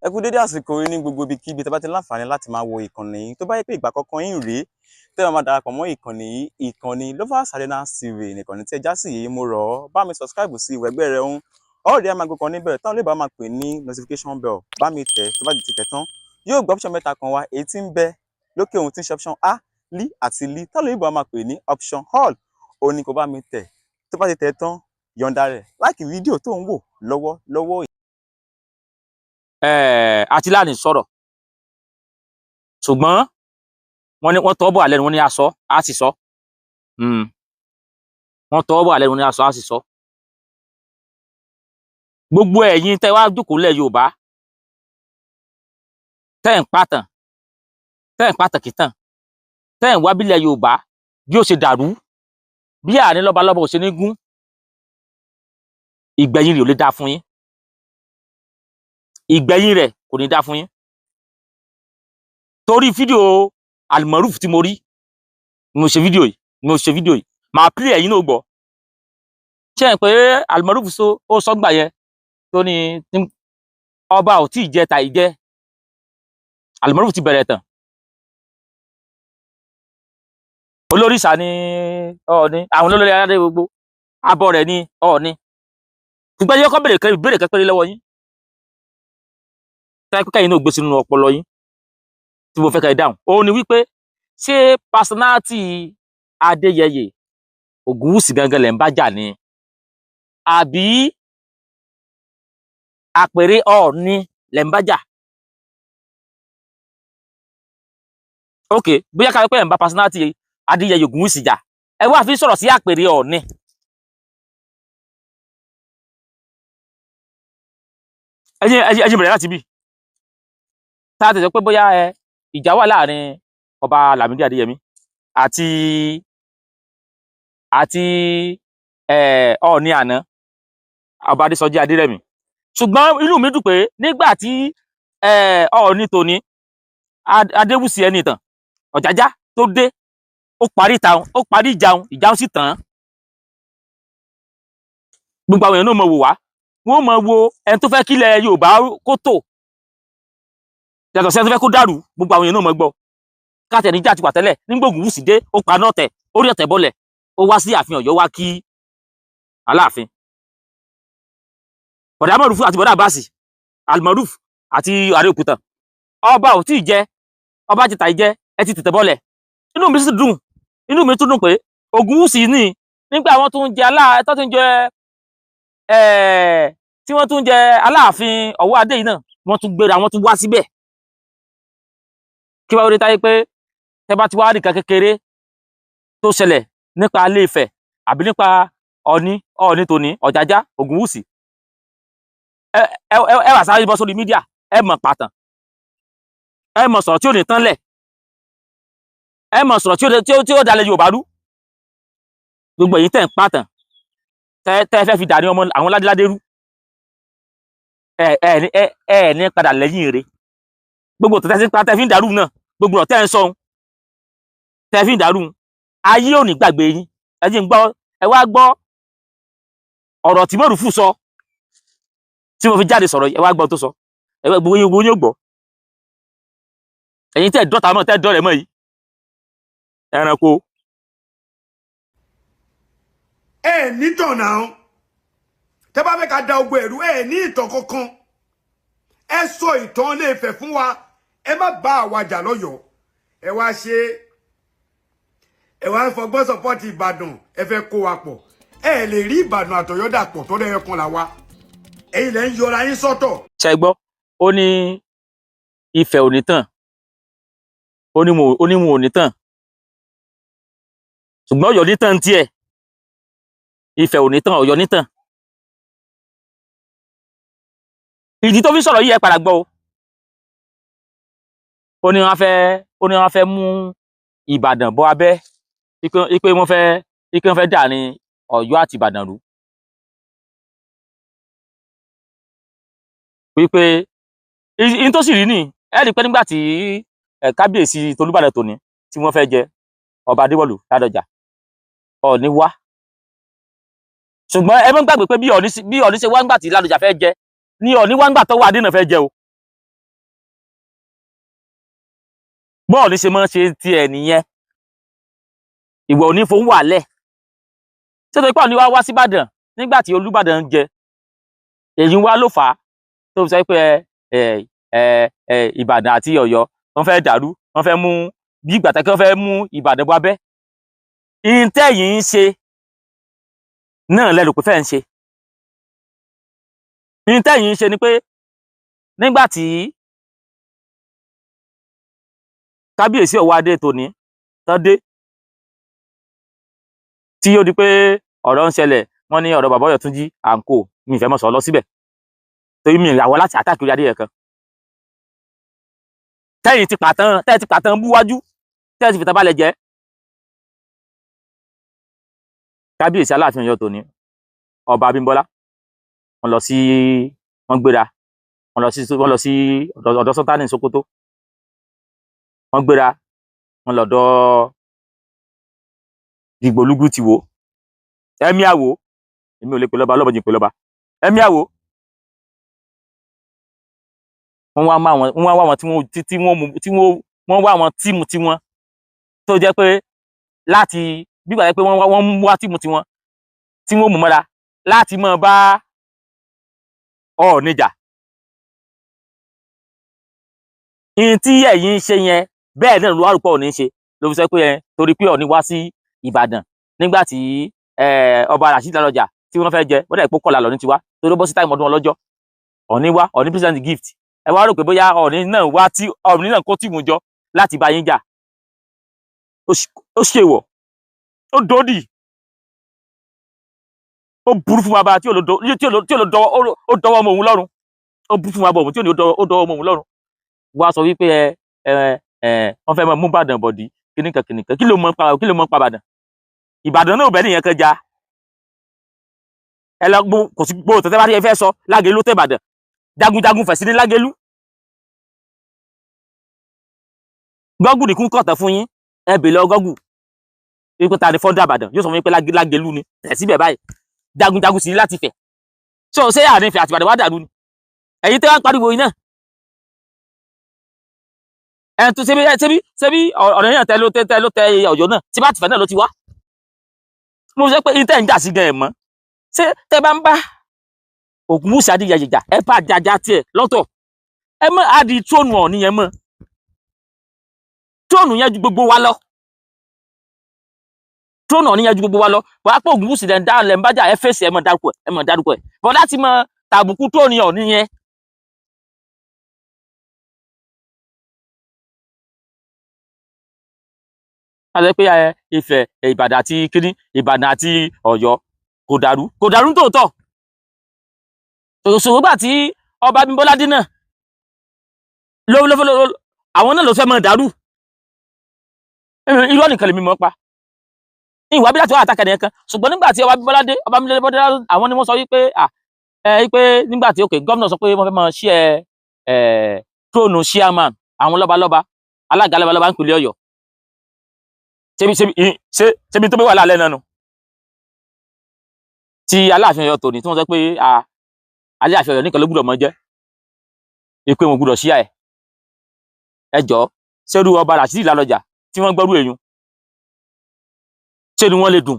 Ẹ kú dédé àsìkò yìí ní gbogbo ibikíbi tẹ́ bá ti láǹfààní láti máa wo ìkànnì yìí. Tó bá yẹ pé ìgbà àkọ́kọ́ yín rèé tẹ́ ẹ máa darapọ̀ mọ́ ìkànnì yìí, ìkànnì Lovers Arena TV nìkànnì tí ẹ já sí yìí, mo rọ̀ ọ́ bá mi subscribe sí ìwẹ̀gbẹ́ rẹ ń ọ̀rẹ́ ẹ máa gbọ́ kan níbẹ̀ táwọn olóòbá máa pè ní notification bell. Bá mi tẹ̀, tó bá ti tẹ̀ tán yóò gbọ́ option mẹ́ta kan wá, èyí tí ń bẹ lókè ohun tí ń ṣe option A, L àti L táwọn olóòbá máa pè ní option all. Òun ni kò bá mi tẹ̀, tó bá ti tẹ̀ tán yọ̀ǹda rẹ̀ láìkì fídíò tó ń wò lọ́wọ́ lọ́wọ́. Àti láàrin sọ̀rọ̀, ṣùgbọ́n wọ́n ní wọ́n tọ́ bọ̀ àlẹ́ ni wọ́n ní aṣọ á sì sọ. Wọ́n tọ́ bọ̀ àlẹ́ ni wọ́n ní aṣọ á sì sọ. Gbogbo ẹ̀yin tẹ́ wá jókòó lẹ̀ Yorùbá, tẹ́ ń pàtàn, tẹ́ ń pàtàn kìtàn, tẹ́ ń wá bílẹ̀ Yorùbá bí ó ṣe dàrú, bí àárín lọ́balọ́ba ò ṣe ní gún, ìgbẹ̀yìn rẹ̀ ò lè dáa fún yín. Ìgbẹ̀yìn rẹ̀ kò ní dáa fún yín. Torí fídíò Almaroof tí mo rí, mo ṣe fídíò yìí, mo ṣe fídíò yìí, màá pílẹ̀ ẹ̀yin náà gbọ́. Ṣé ẹ̀ pé Almaroof ó sọ́gbà yẹn tó ní ọba ò tí ì jẹ tàì jẹ, Almaroof ti bẹ̀rẹ̀ tán. Olórìṣà ni Ọọ̀ni, àwọn olórí aládé gbogbo abọ́ rẹ̀ ni Ọọ̀ni. Ṣùgbọ́n yẹ kọ́ bèrè kẹ́pẹ́rẹ́ lọ́wọ́ yín, tẹ́ kẹ́yìn náà gbé sínú ọpọlọ yín tí mo fẹ́ kẹ́ ẹ dáhùn. Òun ni wípé ṣé personality Adéyẹyè Ògúnwùsì gangan lẹ̀ ń bá jà ni, àbí àpèrè Ọọ̀ni lẹ̀ ń bá jà? Ok, bóyá ká pẹ́ ẹ̀ ń bá personality Adéyẹyè Ògúnwùsì jà, ẹ wá fi sọ̀rọ̀ sí àpèrè Ọọ̀ni. Ẹ jẹ́ bẹ̀rẹ̀ láti bí tá a tẹ̀sọ́ pé bóyá ẹ ìjà wà láàrin ọba Lámídì Adéyẹmí àti àti Ọọ̀ni àná, ọba Adésọjí Adérẹ̀mí. Ṣùgbọ́n inú mi dùn pé nígbà tí Ọọ̀ni tòní Adéwùsì Ẹnìtàn Ọ̀jájá tó dé, ó parí ìtàn, ó parí ìjàun, ìjàun sì tán. Gbogbo àwọn èèyàn náà mọ̀ wò wá, wọ́n mọ̀ wo ẹni tó fẹ́ kílẹ̀ Yorùbá kó tò yàtọ̀ sí ẹni tó fẹ́ kó dàrú. Gbogbo àwọn èèyàn náà mọ̀ gbọ́ káàtẹ̀ níjà ti wà tẹ́lẹ̀. Nígbà Ògúnwùsì dé, ó pa náà tẹ̀, ó rí ọ̀tẹ̀ bọ́lẹ̀, ó wá sí ààfin Ọ̀yọ́ wá kí Aláàfin. Bọ̀dá Mọ̀rúfù àti bọ̀dá Àbáàsì, Almaroof àti Ààrẹ Òkútàn, ọba ò tí ì jẹ, ọba ti tà jẹ, ẹ ti tètè bọ́lẹ̀. Inú mi sì dùn, inú mi tún dùn pé Ògúnwùsì ní nígbà wọn tún jẹ tó tún jẹ tí wọ́n tún jẹ Aláàfin Ọ̀wọ́ Adé yìí náà, wọ́n tún gbéra, wọ́n tún wá síbẹ̀. Kí wàá rí táyé pé tẹ́ bá ti wá nìkan kékeré tó ṣẹlẹ̀ nípa Ilé Ifẹ̀ àbí nípa Ọọ̀ni, Ọọ̀ni tòní Ọ̀jájá Ògúnwùsì, ẹ wà sáré bọ́ sórí mídíà, ẹ mọ̀ pàtàn, ẹ mọ̀ sọ̀rọ̀ tí ò ní tán lẹ̀, ẹ mọ̀ sọ̀rọ̀ tí ó dalẹ̀ Yorùbá rú. Gbogbo èyí tẹ̀ ń pàtàn tẹ́ fẹ́ fi dà ní ọmọ àwọn ládéládé rú, ẹ ní padà lẹ́yìn rẹ̀. Gbogbo tẹ́ fi ń dàrú náà, gbogbo ọ̀tẹ́ ń sọ̀hún tẹ́ fi ń dàrú, ayé ò ní gbàgbé yín. Ẹ jí ń gbọ́, ẹ wá gbọ́ ọ̀rọ̀ tí Mọ̀rúfù sọ tí mo fi jáde sọ̀rọ̀, ẹ wá gbọ́ tó sọ, ẹ wá gbogbo yín yóò gbọ́. Ẹ̀yin tẹ́ dọ́ta mọ́, tẹ́ dọ́rẹ̀ mọ́ yìí, ẹranko. Ẹ nítàn náà, tẹ́ bá fẹ́ ká da ogun ẹ̀rú, ẹ ní ìtàn kankan. Ẹ sọ ìtàn Ilé Ifẹ̀ fún wa, ẹ má bá àwa jà lọ́yọ̀ọ́. Ẹ wá ṣe, ẹ wá ń fọgbọ́n sọpọ́tì Ìbàdàn, ẹ fẹ́ kó wa pọ̀. Ẹ lè rí Ìbàdàn àtọ̀yọ́ dàpọ̀ tó lẹ́yìn kan là wa. Ẹ̀yin lẹ́ ń yọra yín sọ́tọ̀. Ṣe gbọ́, ó ní Ifẹ̀ ò ní tàn, ó ní mo ò ní tàn, ṣùgbọ́n Ọ̀yọ́ ní tàn tiẹ̀. Ifẹ̀ ò ní tàn, Ọ̀yọ́ ní tàn. Ìdí tó fi sọ̀rọ̀ yìí ẹ padà gbọ́ o. Ó ní wọ́n fẹ́ mú Ìbàdàn bọ́ abẹ́, ipe wọ́n fẹ́ dà ní Ọ̀yọ́ àti Ìbàdàn rú. Wípé in tó sì rí ni ẹ rí pé nígbà tí kábíyèsí Tolúbàdàn tòní tí wọ́n fẹ́ jẹ ọba Adéwọ̀lú Ládọjà, Ọọ̀ni wá. Ṣùgbọ́n ẹ má gbàgbé pé bí Ọọ̀ni ṣe wá ńgbà tí Ládọjà fẹ́ jẹ ní Ọọ̀ni wá ńgbà tó wà Adénà fẹ́ jẹ o. Bọ́ọ̀ ní ṣe máa ń ṣe tiẹ̀ nìyẹn. Ìwọ ò ní fowó wàlẹ̀. Ṣé tó ipá òní wá wá síbàdàn nígbà tí Olúbàdàn ń jẹ? Èyí wá ló fà á tó fi sọ pé ẹ ẹ ẹ Ìbàdàn àti Ọ̀yọ́ wọ́n fẹ́ dàrú, wọ́n fẹ́ mú bí ìgbà tí wọ́n fẹ́ mú Ìbàdàn bọ́ abẹ́. Ìǹtẹ́ yìí ń ṣe náà lẹ́rù pé fẹ́ ń ṣe. Ìǹtẹ́ yìí ń ṣe ni pé nígbà tí Kábíyèsí Ọ̀wọ́adé tòní tán dé, tí ó di pé ọ̀rọ̀ ń ṣẹlẹ̀, wọ́n ní ọ̀rọ̀ bàbá Ọ̀yọ́túnjí à ń kó mi ìfẹ́ mọ̀ sọ lọ síbẹ̀ torí mi ìràwọ̀ láti àtàkiri adé yẹn kan. Tẹ́yìn ti pàtàn, tẹ́yìn ti pàtàn búwájú, tẹ́yìn ti fìtàn balẹ̀ jẹ́. Kábíyèsí Aláàfin Ọ̀yọ́ tòní, Ọba Abímbọ́lá, wọ́n lọ sí, wọ́n gbéra, wọ́n lọ sí ọ̀dọ̀ Sọ́tánì Sókótó. Wọ́n gbéra, wọ́n lọ́dọ̀ Dìgbòlúgú ti wò ẹ̀mí àwò, èmi ò lè pè lọ́ba, ọlọ́mọdé pè lọ́ba, ẹ̀mí àwò. Wọ́n wá máa wọn, wọ́n wá wọn tí wọ́n tí wọ́n mú tí wọ́n wọ́n wá àwọn team tí wọ́n tó jẹ́ pé láti bí gbà pé wọ́n wá, wọ́n mú wá team tí wọ́n tí wọ́n mú mọ́ra láti máa bá Ọọ̀ni jà. Ihun tí ẹ̀yin ń ṣe yẹn bẹ́ẹ̀ náà ló wá rò pé Ọọ̀ni ń ṣe, ló fi sọ pé ẹ torí pé Ọọ̀ni wá sí Ìbàdàn nígbà tí Ọba Rasheed Ládọjà tí wọ́n fẹ́ jẹ, wọ́n dẹ̀ pé kọ̀là lọ́ní tiwa torí ó bọ́ sí time ọdún ọlọ́jọ́. Ọọ̀ni wá, Ọọ̀ni present gift. Ẹ wá rò pé bóyá Ọọ̀ni náà wá tí Ọọ̀ni náà kó team jọ láti bá yín jà. Ó ṣèwọ̀, ó dòdì, ó burú fún bàbá tí ò lọ dọwọ́, ó dọwọ́ ọmọ òun lọ́rùn. Ó burú fún bàbá òun tí ò ní ó dọwọ́ ọmọ òun lọ́rùn. Wá sọ wípé ẹ ẹ ẹ wọ́n fẹ́ máa mú Ìbàdàn bọ̀dí kíníkan kíníkan. Kí ló mọ̀ pa Ìbàdàn? Ìbàdàn náà ò bẹ́ẹ̀ nìyẹn kan já. Ẹ lọ gbó kò sí gbó tẹ́tẹ́ bá rí ẹ fẹ́ sọ Lágelú tẹ́ Ìbàdàn, jagunjagun fẹ̀sí ní Lágelú. Gọ́gù nìkún kọ̀tàn fún yín, ẹ bèèrè lọ gọ́gù wípé ta ni fọ́ndà Ìbàdàn, yóò sọ fún yín pé Lágelú ni. Tẹ̀ síbẹ̀ báyìí, jagunjagun sì ní láti fẹ̀. Ṣé o ṣé àárín Ifẹ̀ àti Ìbàdàn wá dàrú ni? Ẹ̀yin tẹ́ wá ń pariwo yìí náà, ẹ̀ tó ṣebí ṣebí ṣebí ọ̀rọ̀ yẹn tẹ́ ló tẹ́ tẹ́ ló tẹ Ọ̀yọ́ náà tí bá tìfẹ́ náà ló ti wá. Mo sọ pé ìtẹ́ ń jà sí gan ẹ̀ mọ́. Ṣé tẹ́ bá ń bá Ògúnwùsì Adéyẹyè jà, ẹ bá jàjà tiẹ̀ lọ́tọ̀, ẹ mọ́ àdì tróònù Ọọ̀ni yẹn mọ́. Tróònù yẹn ju gbogbo wa lọ, tróònù Ọọ̀ni yẹn ju gbogbo wa lọ. Wàá pé Ògúnwùsì lẹ́ ń dá lẹ́ ń bá jà, ẹ fèsì, ẹ mọ̀ dárúkọ ẹ, ẹ mọ̀ dárúkọ ẹ bọ́ láti mọ tàbùkù tróònù Ọọ̀ni yẹn. A sọ pé ẹ Ifẹ̀, Ìbàdàn àti kíní, Ìbàdàn àti Ọ̀yọ́ kò dàrú, kò dàrú tòótọ́. Ṣòṣòwò gbà tí Ọba Abímbọ́lá dé náà ló ló ló àwọn náà ló fẹ́ mọ̀ dàrú. Irọ́ nìkan lèmi mọ̀ pa ìwà bí láti wá àtàkà nìyẹn kan. Ṣùgbọ́n nígbà tí Ọba Abímbọ́lá dé, Ọba Abímbọ́lá dé, àwọn ni wọ́n sọ wípé à ẹ wípé nígbà tí òkè gómìnà sọ pé wọ́n fẹ́ máa ṣí ẹ ẹ tróònù chairman àwọn lọ́balọ́ba, alága lọ́balọ́ba nípìnlẹ̀ Ọ̀yọ́. Ṣebí ṣebí ṣé ṣebí tó bí wà lálẹ́ náà nù tí Aláàfin Ọ̀yọ́ tòní tí wọ́n sọ pé à Aláàfin Ọ̀yọ́ nìkan ló gbúdọ̀ mọ jẹ́ ìpè wọn gbúdọ̀ ṣíà ẹ̀. Ẹ jọ ṣerú Ọba Rasheed Ládọjà tí wọ́n gbọ́rú èyún, ṣé ni wọ́n lè dùn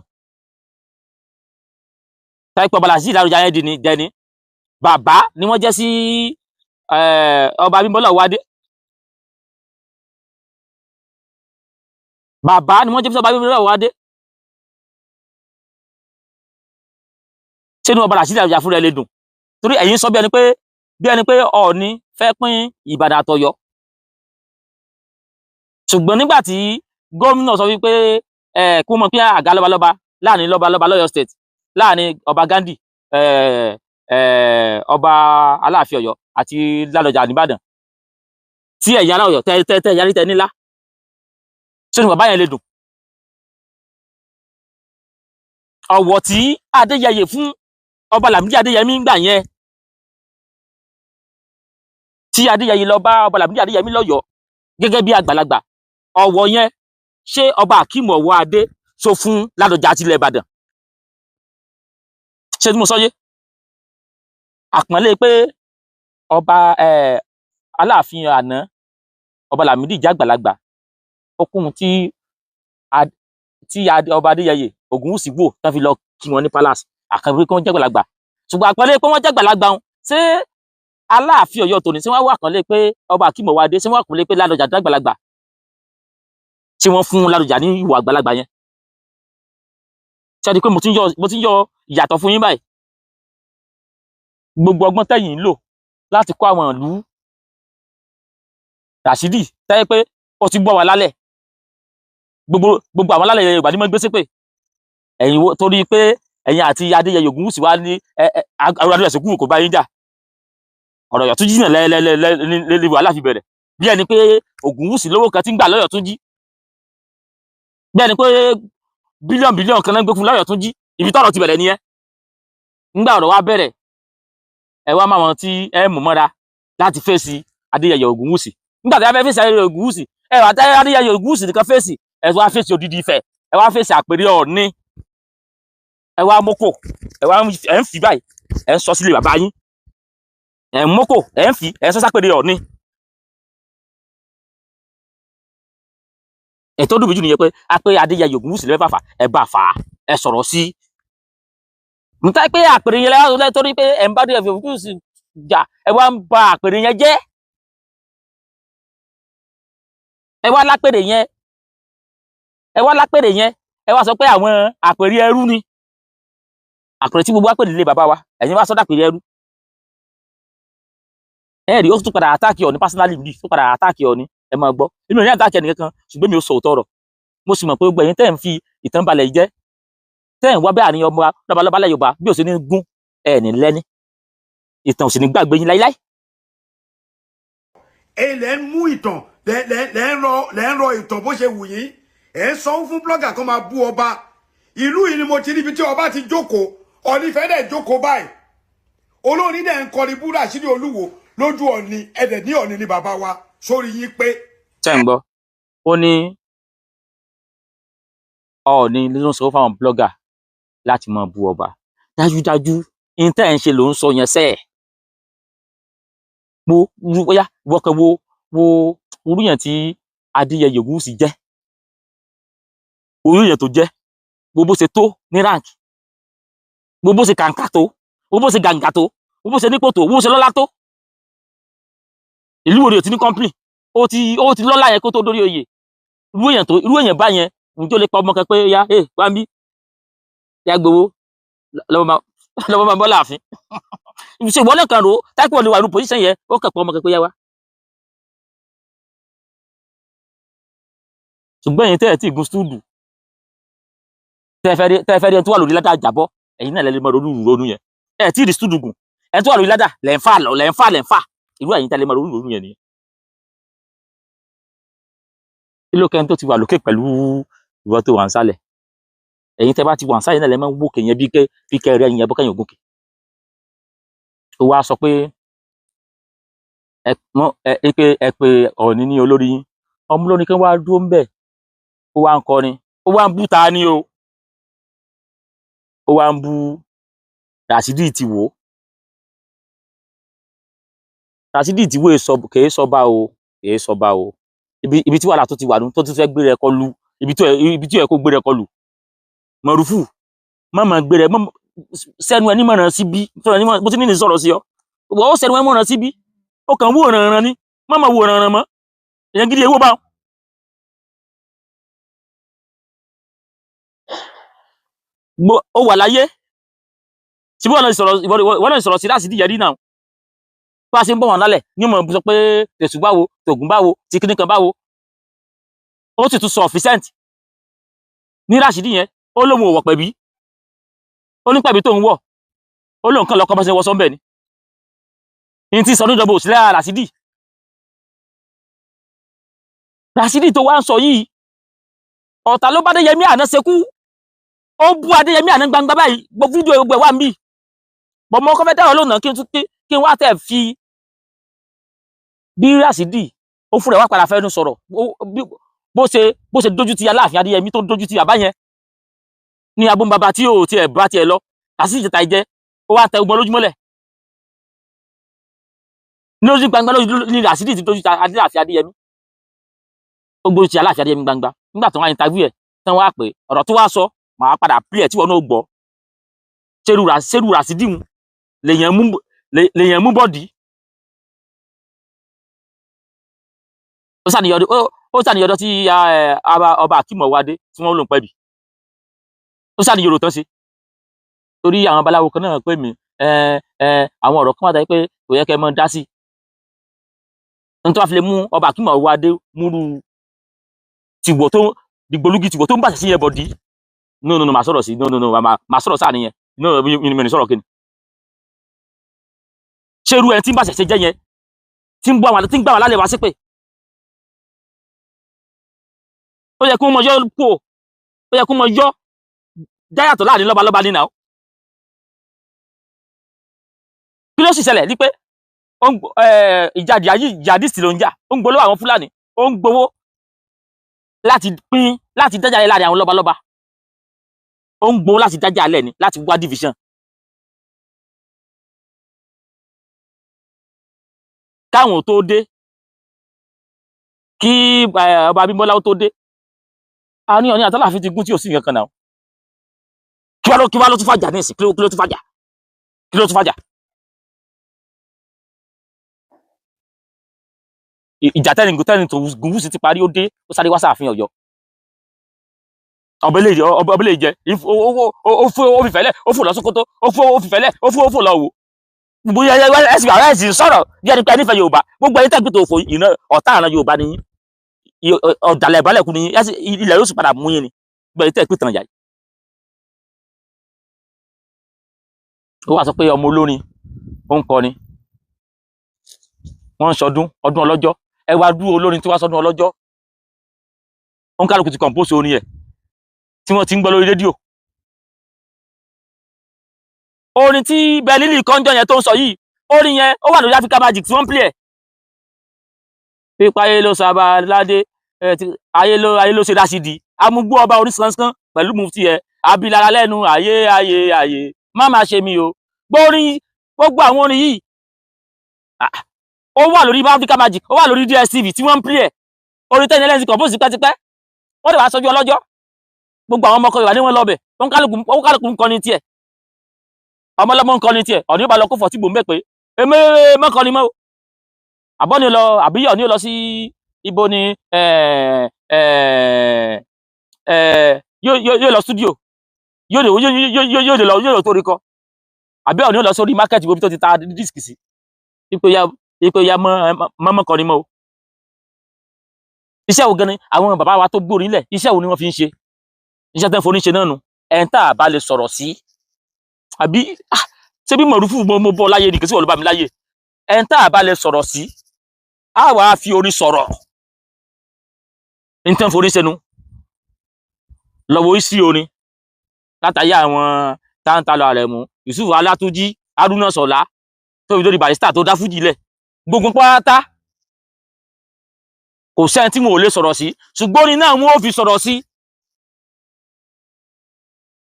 táìpẹ́? Ọba Rasheed Ládọjà yẹn di ni dẹni bàbá ni wọ́n jẹ́ sí Ọba Abímbọ́lá Ọwádé. Bàbá ni wọ́n jẹ́ sí Ọba Abímbọ́lá Ọwádé. Ṣé ni Ọba Rasheed Ládọjà fúnra ẹ lè dùn? Torí ẹ̀yin sọ bí ẹni pé Ọọ̀ni fẹ́ pín Ìbàdàn àtọ̀yọ́. Ṣùgbọ́n nígbà tí gómìnà sọ wípé ẹ kí wọ́n mọ̀ pín àga lọ́balọ́ba láàrin lọ́balọ́ba lọ́yọ́ State, láàrin Ọba Gandhi, ẹ ẹ Ọba Aláàfin Ọ̀yọ́ àti Ládọjà nìbàdàn, tí ẹ̀yin ará Ọ̀yọ́ tẹ tẹ tẹ yarí tẹ nílá, ṣé ni bàbá yẹn lè dùn? Ọ̀wọ̀ tí Adéyẹyè fún Ọba Lámìdí Adéyẹmí ń gbà yẹn, tí Adéyẹyè lọ bá Ọba Lámìdí Adéyẹmí lọ́yọ̀ọ́ gẹ́gẹ́ bí àgbàlagbà, ọ̀wọ̀ yẹn, ṣé Ọba Akeem Ọwọ́adé sọ fún Ládọjà àti ilẹ̀ Ìbàdàn? Ṣé tí mo sọ yé? Àpọ́nlé pé ọba Aláàfin àná, Ọba Lámìdí jẹ́ àgbàlagbà. Ó kún un tí ọba Adéyẹyè Ògúnwùsì wò tán fi lọ kí wọn ní palace, àkànwé kí wọ́n jẹ́ gbàlagbà. Ṣùgbọ́n àpẹẹrẹ pé wọ́n jẹ́ gbàlagbà wọn, ṣé Aláàfin Ọ̀yọ́ tòní ṣé wọ́n wà kàn lé pé ọba Akeem Ọwọ́adé, ṣé wọ́n kàn lé pé Ládọjà dàgbàlagbà, tí wọ́n fún Ládọjà ní ìwà àgbàlagbà yẹn? Ṣé ẹ rí i pé mo ti ń yọ ìyàtọ̀ fún yín báyìí? Gbogbo ọgbọ́n tẹ̀yìn ń lò láti kó àwọn ìlú Ràṣídì tẹ́yẹ pé ó ti gbọ́ wa lálẹ́, gbogbo àwọn alálẹ̀ Yorùbá ní mọ́ gbé ṣépè ẹ̀yin torí pé ẹ̀yin àti Adéyẹyè Ògúnwùsì wá ní Adéyẹyè kò bá yín jà. Ọ̀rọ̀ Ọ̀yọ́túnjí náà lẹ́lẹ́lẹ́lẹ́ wàhálà fi bẹ̀rẹ̀, bí ẹni pé Ògúnwùsì lówó kan ti ń gbà lọ́yọ̀túnjí, bí ẹni pé bílíọ̀nù bílíọ̀nù kan náà gbé fún lọ́yọ̀túnjí. Ibi tọ́rọ̀ ti bẹ̀rẹ̀ nìyẹn. Ńgbà ọ̀rọ̀ wa bẹ̀rẹ̀, ẹ wá máa wọn tí ẹ mú mọ́ra láti fèsì Adéyẹyè Ògúnwùsì. Nígbà tí a fẹ́ fèsì Adéyẹyè Ògúnwùsì, ẹ wà tẹ́ Adéyẹyè Ògúnwùsì nìkan fèsì, ẹ wá fèsì odidi Ifẹ̀, ẹ wá fèsì àpèrè Ọọ̀ni, ẹ wá mọ́kò, ẹ wá ẹ ń fi báyìí, ẹ ń sọ sílé bàbá yín, ẹ ń mọ́kò, ẹ ń fi, ẹ ń sọ sápèrè Ọọ̀ni. Ẹ tó dùn mí jù nìyẹn pé a pé Adéyẹyè Ògúnwùsì lẹ́fẹ̀ fàfà, ẹ bá fà á, ẹ sọ̀rọ̀ sí i. Nta pé àpèrè yẹn lẹ́wọ́n torí pé ẹ̀ ń bá Adéyẹyè Ògúnwùsì jà, ẹ wá ń ba àpèrè yẹn jẹ́, ẹ wá lápèrè yẹn, ẹ wá lápèrè yẹn, ẹ wá sọ pé àwọn àpèrè ẹrú ni, àpèrè tí gbogbo àpèrè lé bàbá wa, ẹ̀yin wá sọ́dọ̀ àpèrè ẹrú. Ẹ rí, ó tún padà àtàkì Ọọ̀ni personally bí, tún padà àtàkì Ọọ̀ni. Ẹ máa gbọ́, èmi ò ní àtàkì ẹnìkankan, ṣùgbọ́n mi ò sọ òótọ́ ọ̀rọ̀. Mo sì mọ̀ pé gbogbo ẹ̀yin tẹ́ ń fi ìtàn balẹ̀ jẹ́, tẹ́ ń wá bẹ́ẹ̀ àníyàn ọmọ lọ́balọ́ba lẹ́ Yorùbá bí ò sí ní gún ẹ̀ ní lẹ́ni, ìtàn ò sì ní gbàgbé yín láíláí. Ẹ lẹ́ ń mú ìtàn, lẹ́ ń rọ ìtàn bó ṣe wù yín. Ẹ ń sọ fún blogger kan máa bú ọba ìlú yìí ni mo ti ríbi tí ọba ti jókòó, Ọọ̀ni fẹ́ dẹ̀ jókòó báyìí, olórin dẹ̀ ń kọrin bú Ràṣídì Olúwo lójú Ọọ̀ni, ẹ̀dẹ̀ ní Ọọ̀ni ni bàbá wa, sórí yín pé. Ṣé ń gbọ́? Ó ní Ọọ̀ni ló ń sọ fáwọn blogger láti máa bú ọba. Dájúdájú ní tẹ́ ẹ̀ ń ṣe ló ń sọ yẹn sẹ́ẹ̀. Mo bóyá wọ́kẹ́ wo wo orú yẹn tí Adéyẹyè Ògúnwùsì jẹ́, orú yẹn tó jẹ́, gbogbo ṣe tó ní rank, gbogbo ṣe kàǹkà tó, gbogbo ṣe gàǹgà tó, gbogbo ṣe nípò tó, gbogbo ṣe lọ́lá tó. Ìlú wo ni ò ti ní company? Ó ti lọ́lá yẹn kó tó dórí oyè. Irú èèyàn bá yẹn, ǹjọ́ lè pa ọmọ kan pé ya ẹ wá ń bí ya gbowó lọ́wọ́ máa bọ́ láàfin. Ṣe ìwọ lẹ́kan ro táìpọ̀ lè wà ní pòsíṣàn yẹn, ó kàn pa ọmọ kan pé ya wá. Ṣùgbọ́n ẹ̀yin tẹ́ ẹ̀ tí ì gun stúdù, tẹ́ ẹ fẹ́ rí ẹni tó wà lórí ládà jábọ́, ẹ̀yin náà lè mọ ronú ronú yẹn. Ẹ̀ tí ì rí stúdù gùn, ẹni tó wà lórí ládà lẹ́ ń fà lẹ́ ń fà lẹ́ ń fà, irú ẹ̀yin tẹ́ lè mọ ronú ronú yẹn nìyẹn. Kí ló kẹ́ni tó ti wà lókè pẹ̀lú ìwọ tó wà ń sálẹ̀? Ẹ̀yin tẹ́ bá ti wà ń sálẹ̀ náà lẹ́ máa ń wòkè yẹn bí kẹ́ rẹ́ yẹn bọ́ kẹ́yìn ògùnkè. Ó wá sọ pé ẹ pé Ọọ̀ni ní olórí yín, ọmọ olórin kan wá dúró ń bẹ̀, ó wá ń kọrin, ó wá ń bú ta ni o, ó wá ń bú Ràṣídì Tìwó. Ràṣídì Tìwó kèé sọba o, kèé sọba o. Ibi tí wàhálà tó ti wà nù, tó ti fẹ́ gbé rẹ kọlu ibi tí ó yẹ kó gbé rẹ kọlu. Mọ̀rúfù mọ̀mọ̀ gbé rẹ sẹ́nu ẹni mọ̀ràn síbí, mo ti ní ní sọ̀rọ̀ sí ọ, ó sẹ́nu ẹni mọ̀ràn síbí, ó kàn wó rànran ni, mọ̀mọ̀ wó rànran mọ́, èèyàn gidi ewó bá wọn. Ó wà láyé tí wọ́n náà sọ̀rọ̀ sí Ràṣídì yẹrí náà, bá a ṣe ń bọ̀ wọn lálẹ̀ ní mọ̀ sọ pé tẹ̀sù báwo, tògùn báwo, ti kíní kan báwo. Ó sì tún sọ ọ̀fíṣẹ́ǹtì ní Ràṣídì yẹn, ó lóun ò wọ̀ pẹ̀bí, ó ní pẹ̀bí tó ń wọ̀, ó lóun kàn lọ́kọ́ bá ṣe wọ sọ́ńbẹ̀ ni. Ní ti sọ níjọba òsílẹ̀ Ràṣídì. Ràṣídì tó wá ń sọ yìí, ọ̀tá ló bá Adéyẹmí àná ṣekú, ó bú Adéyẹmí àná gbangba báyìí, gbogbo fídíò gbogbo ẹ̀ wà ń bì. Bọ̀mọ́ ọkọ fẹ́ dáhùn lónà kí n wá tẹ̀ fi bí Ràṣídì ó fúnra ẹ̀ wá padà fẹ́nu sọ̀rọ̀ bó ṣe dójú ti Aláàfin Adéyẹmí tó dójú ti bàbá yẹn ní abúmbàbà tí ò tiẹ̀ bá tiẹ̀ lọ, Ràṣídì jẹta ìjẹ, ó wá tẹ ogun lójúmọ́lẹ̀ ní ojú gbangba ní Ràṣídì ti dójú ti Aláàfin Adéyẹmí. Ó gbójú ti Aláàfin Adéyẹmí gbangba nígbà tó wá interview ẹ̀ tán wá pé ọ̀rọ̀ tó wá sọ màá padà pílẹ̀ ẹ̀ tí wọn náà gbọ́. Ṣerú Ràṣídì lèèyàn mú bọ́ọ̀dì. Ó sàníyọdọ tí ọba Akeem Ọwọ́adé tí wọ́n lò ń pẹ́bì. Ó sàníyọrọ tán ṣe torí àwọn babaláwo kan náà pè mí, àwọn ọ̀rọ̀ kan wà dájú pé kò yẹ kẹ́ ẹ mọ́ dá sí. N tó wá fi lè mú ọba Akeem Ọwọ́adé múrú tìwọ̀ tó dìgbòlugi tìwọ̀ tó ń bàṣẹ sí yẹn bọ̀dí. No no no, màá sọ̀rọ̀ sí. No no no, màá sọ̀rọ̀ sáà nìyẹn. No, mi ní sọ̀rọ̀ kíni. Ṣé irú ẹni tí ń bàṣẹ ṣe jẹ́ yẹn tí ń gbọ́ àwọn tí ń gbà wà lálẹ́ wá sí pé ó yẹ kó mọ yọ kó ó yẹ kó mọ yọ dáyàtọ̀ láàrin lọ́balọ́ba nínà ó. Kí ló sì ṣẹlẹ̀ ní pé ìjà jihadist ló ń jà, ó ń gbowó àwọn Fúlàní, ó ń gbowó láti pín láti dájà lẹ̀ láàrin àwọn lọ́balọ́ba, ó ń gbowó láti dájà lẹ̀ ní láti wá division. Káwọn tó dé kí ọba Abímbọ́lá ó tó dé, a ní Ọọ̀ni àtàláàfin ti gún tí ò sí nǹkan kan náà. Kí wá ló tún fàjà ní ìsìn? Kí ló tún fàjà? Kí ló tún fàjà? Ìjà tẹ́ni tó Gúúsù ti parí, ó dé, ó sáré wá sáàfin Ọ̀yọ́. Ọbẹ̀ lè jẹ ó fi fẹ́lẹ̀, ó fò lọ Sókótó, ó fi fẹ́lẹ̀, ó fò lọ wò. Gbogbo ẹsìn àwọn ẹsìn sọ̀rọ̀ bí ẹni pé ẹni fẹ́ Yorùbá. Gbogbo ẹni tẹ́gbẹ́ tó fò ìná ọ̀tá àrùn Yorùbá ni yín, ọ̀dàlẹ̀ ìbálẹ̀kù ni yín, ilẹ̀ yóò sì padà mú yín ni. Gbogbo ẹni tẹ́gbẹ́ tàn yà yìí. Ó wá sọ pé ọmọ olórin ó ń kọrin, wọ́n ń sọdún ọdún ọlọ́jọ́. Ẹ wá dúró olórin tí wọ́n sọdún ọlọ́jọ́, ó ń kálukú ti compose orin ẹ̀ tí wọ́n ti ń gbọ́ lórí rédíò. Orin tí Bẹ́lílì kọ́njọ́ yẹn tó ń sọ yìí, orin yẹn ó wà lórí Africa Magic tí wọ́n ń play ẹ̀. Pípa ayé ló sábà ládé, ayé ló ṣe Rásídì amúgbó ọba oníṣanṣán pẹ̀lú mufti ẹ̀ abilára lẹ́nu ayé ayé ayé má má ṣe mi o. Gbórin gbogbo àwọn orin yìí ó wà lórí Africa Magic, ó wà lórí DSTV tí wọ́n ń play ẹ̀. Orin tẹ́ni ẹlẹ́sìn compose tipẹ́tipẹ́, wọ́n dẹ̀ wá sọ́jú ọlọ́jọ́. Gbogbo àwọn ọmọkọ Yorùbá ní wọ́n lọ́bẹ̀, wọ́n kálukú ń kọrin tiẹ̀, ọmọ ọlọ́mọ ń kọrin tiẹ̀. Ọ̀ní ó bá lọ kó fọ̀tí gbòǹbẹ̀ pé èmi mọ́kànni mọ́ o, àbọ̀ni lọ àbíyọ̀ ni ó lọ sí ibo ni yóò lọ studio, yóò lọ yóò lọ tó rí kọ, àbí ọ̀ní ó lọ sórí market ibi tó ti ta disc sí ipò ya mọ́kànni mọ́ o. Iṣẹ́ wo gan ni àwọn bàbá wa tó gbórin lẹ̀, iṣẹ́ wo ni wọ́n fi ń ṣe? Iṣẹ́ tẹ́ ń forí ṣe náà nu ẹ̀ ń tà bá lè sọ̀rọ̀ sí. Àbí ṣé bí mọ̀rúfù mo bọ́ láyé ni kì í sì wọ́n ló bá mi láyé. Ẹ̀ ń tà bá lè sọ̀rọ̀ sí, á wàá fi orin sọ̀rọ̀. Ń tẹ́ ń forí ṣe nu lọ́wọ́ sí orin látàyé àwọn táńtálọ Àrẹ̀mú, Yusuf Alátúnjí, Haruna Sọlá, tó fi lórí Barrister tó dá fújì lẹ̀. Gbogbo pátá kò sẹ́ni tí mo ò lè sọ̀rọ̀ sí, ṣùgbọ́n orin náà wọ́n ò fi sọ̀rọ̀ sí.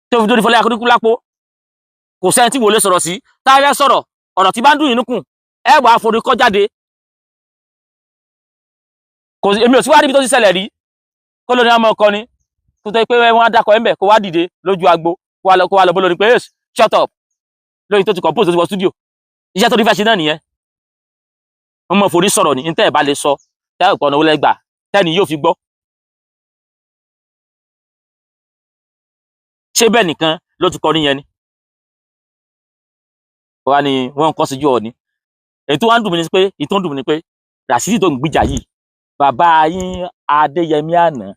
Tó fi lórí Fọlá Aníkúlápó, kò sẹ́ni tí mo ò lè sọ̀rọ̀ sí. Táyà sọ̀rọ̀ ọ̀rọ̀ tí bá ń dùn yín kùn, ẹ wàá forí kọ́ jáde. Kò sí èmi ò sí wá níbi tó ti ṣẹlẹ̀ rí kó lóní àmọ́ ọkọ ni tó tẹ́ pé wọ́n á dákọ̀ ẹ̀ ń bẹ̀ kó wá dìde lójú agbo kó wá lọ bó lórí pé shut up lóyún tó ti compose tó ti wọ studio. Iṣẹ́ tó ní fẹ́ ṣe náà nìyẹn. Wọ́n mọ̀ forí sọ̀rọ̀ ní tẹ́ ẹ̀ bá lè sọ tẹ́ ẹ̀ pọ̀nà wọlé gbà tẹ́ni yóò fi gbọ́. Ṣé bẹ́ẹ̀ nìkan ló ti kọrin yẹn ni? Wọ́n á ní wọ́n ń kọ́ síjú Ọọ̀ni. Èyí tó wá ń dùn mí ni pé èyí tó ń dùn mí ni pé Ràṣídì tó ń gbìjà yìí, bàbá yín Adéyẹmí àná,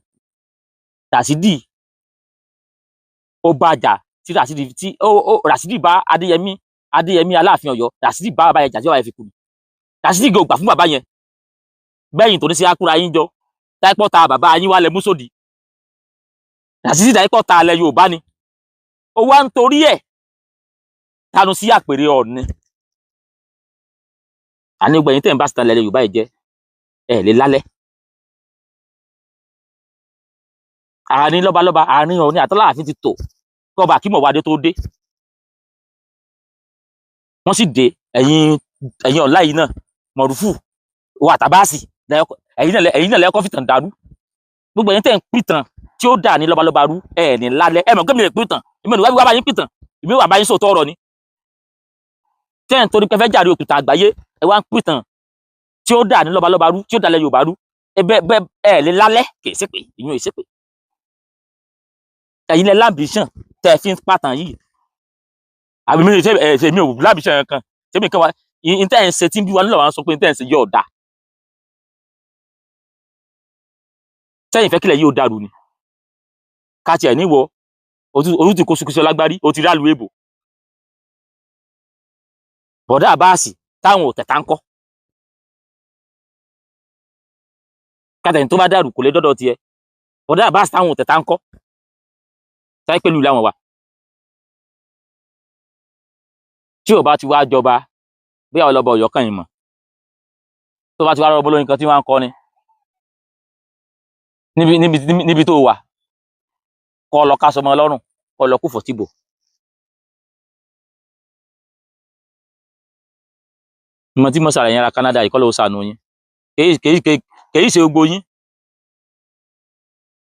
Ràṣídì ó bàjà tí Ràṣídì tí ó Ràṣídì bá Adéyẹmí Adéyẹmí Aláàfin Ọ̀yọ́, Ràṣídì bá bàbá yẹn jà tí bàbá yẹn fi kú ni. Ràṣídì gò gbà fún bàbá yẹn. Gbẹ̀yìn tó ní sí akúra yín jọ táìpọ̀ ta bàbá yín wá lẹ músòdì. Ràṣídì táìpọ̀ ta alẹ́ Yorùbá ni. Ó wá ń torí ẹ̀ tanu sí àpèrè Ọọ̀ni. Àní gbẹ̀yìn tẹ̀ ń bá síta lẹ́lẹ̀ Yorùbá yìí jẹ́ ẹ̀ lè lálẹ́. Àárín lọ́balọ́ba, àárín Ọọ̀ni àtàláàfin ti tò kọba Akeem Ọwọ́adé tó dé. Wọ́n sì dé ẹ̀yìn ẹ̀yìn ọ̀la yìí náà mọ̀rúfù wà tábàásì ẹ̀yìn náà lẹ́kọ́ fìtàn dàrú. Gbogbo ẹ̀yin tẹ́ ń pìtàn tí ó dà ní lọ́balọ́ba rú, ẹ̀ ní lálẹ́. Ẹ mọ̀ pé mi lè pìtàn, èmi ò ní wá bá yín pìtàn, èmi wà bá yín sòótọ́ ọ̀rọ̀ ni. Tẹ́ ń torí pé fẹ́ jàre òkúta àgbáyé, ẹ wá ń pìtàn tí ó dà ní lọ́balọ́ba rú, tí ó dalẹ̀ Yorùbá rú. Ẹ bẹ́ bẹ́ ẹ lè lálẹ́, kì í ṣépè, ìyún ì ṣépè. Ẹ̀yin lẹ l'ambition tẹ́ ẹ fi ń pàtàn yìí. Àbí mi ṣe ẹ ṣe mi ò l'ambition kan, ṣé mi kan wá ní tẹ́ ẹ̀ ń ṣe tí ń bí wa nílò, àwọn sọ pé ní tẹ́ ẹ̀ ń ṣe yóò dáa. Sẹ́yìn fẹ́ kílẹ̀ yóò dàrú ni. Ká tiẹ̀ níwọ̀ ojú ti kó sunkún sí ọlágbárí, o ti rí àlù èbò. Bọ̀dá Àbáàsì táwọn ò tẹ̀ta ń kọ́. Kátẹ̀yìn tó bá dàrú kò lè dọ́dọ̀ tiẹ̀. Bọ̀dá Àbáàsì táwọn ò tẹ̀ta ń kọ́. Sáyé pẹ̀lú làwọn wà. Tí ò bá ti wá jọba, bí àwọn ọlọ́ba Ọ̀yọ́ kàn yín mọ̀. Tó bá ti wá rọ́bọ́ lóyún kan tí wọ́n á ń kọ́ ni. Níbi níbi níbi tó wà, kọ́ lọ ká sọmọ ọlọ́run, kọ́ lọ kúfọ̀ tìbò. Ìmọ̀ tí mo ṣàlàyé ara Canada yìí kọ́ ló ṣàánú yín. Kèyí ṣe gbogbo yín.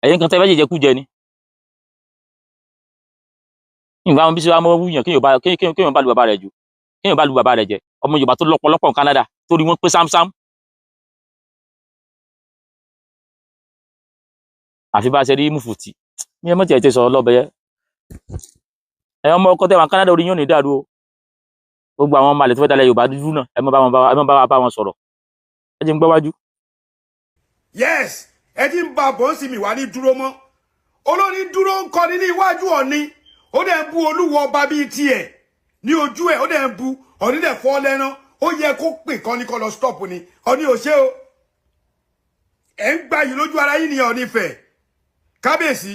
Ẹ̀yin kan tẹ́ fẹ́ jẹjẹ kú jẹ ni. Ìgbà wọn bí ṣe wá mọ́ wúyàn kéèyàn bá lu bàbá rẹ̀ jù. Kéèyàn bá lu bàbá rẹ̀ jẹ. Ọmọ Yorùbá tó lọ́pọ̀lọpọ̀ ní Canada torí wọ́n pé sámsám. Àfi bá a ṣe rí mùfùtì. Mi ẹ mọ̀ tiẹ̀ ti sọ̀rọ̀ lọ́bẹ̀ yẹn. Ẹ̀yin ọmọ ọkọ tẹ́ wà Canada, orí yín ò ní dàrú o. Gbogbo àwọn ọmọ àlè tó fẹ́ dalẹ̀ Yorùbá dúdú náà, ẹ má bá wọn ẹ má bá wa bá wọn sọ̀rọ̀. Ẹ jẹ́ n gbọ́ wájú. Yes, ẹ ti ń ba bọ́ǹsì mi wá ní dúró mọ́. Olórin dúró ń kọrin ní iwájú Ọ̀ni, ó dẹ̀ ń bu olúwo ọba bíi tiẹ̀ ní ojú ẹ̀, ó dẹ̀ ń bu Ọ̀ni, dẹ̀ fọ́ lẹ́rán. Ó yẹ kó pè kọ́ ní kọ́ lọ stop ni. Ọ̀ni ò ṣe o. Ẹ̀ ń gbà yìí lójú ara yín nìyẹn. Ọ̀ni fẹ̀ kábíyèsí,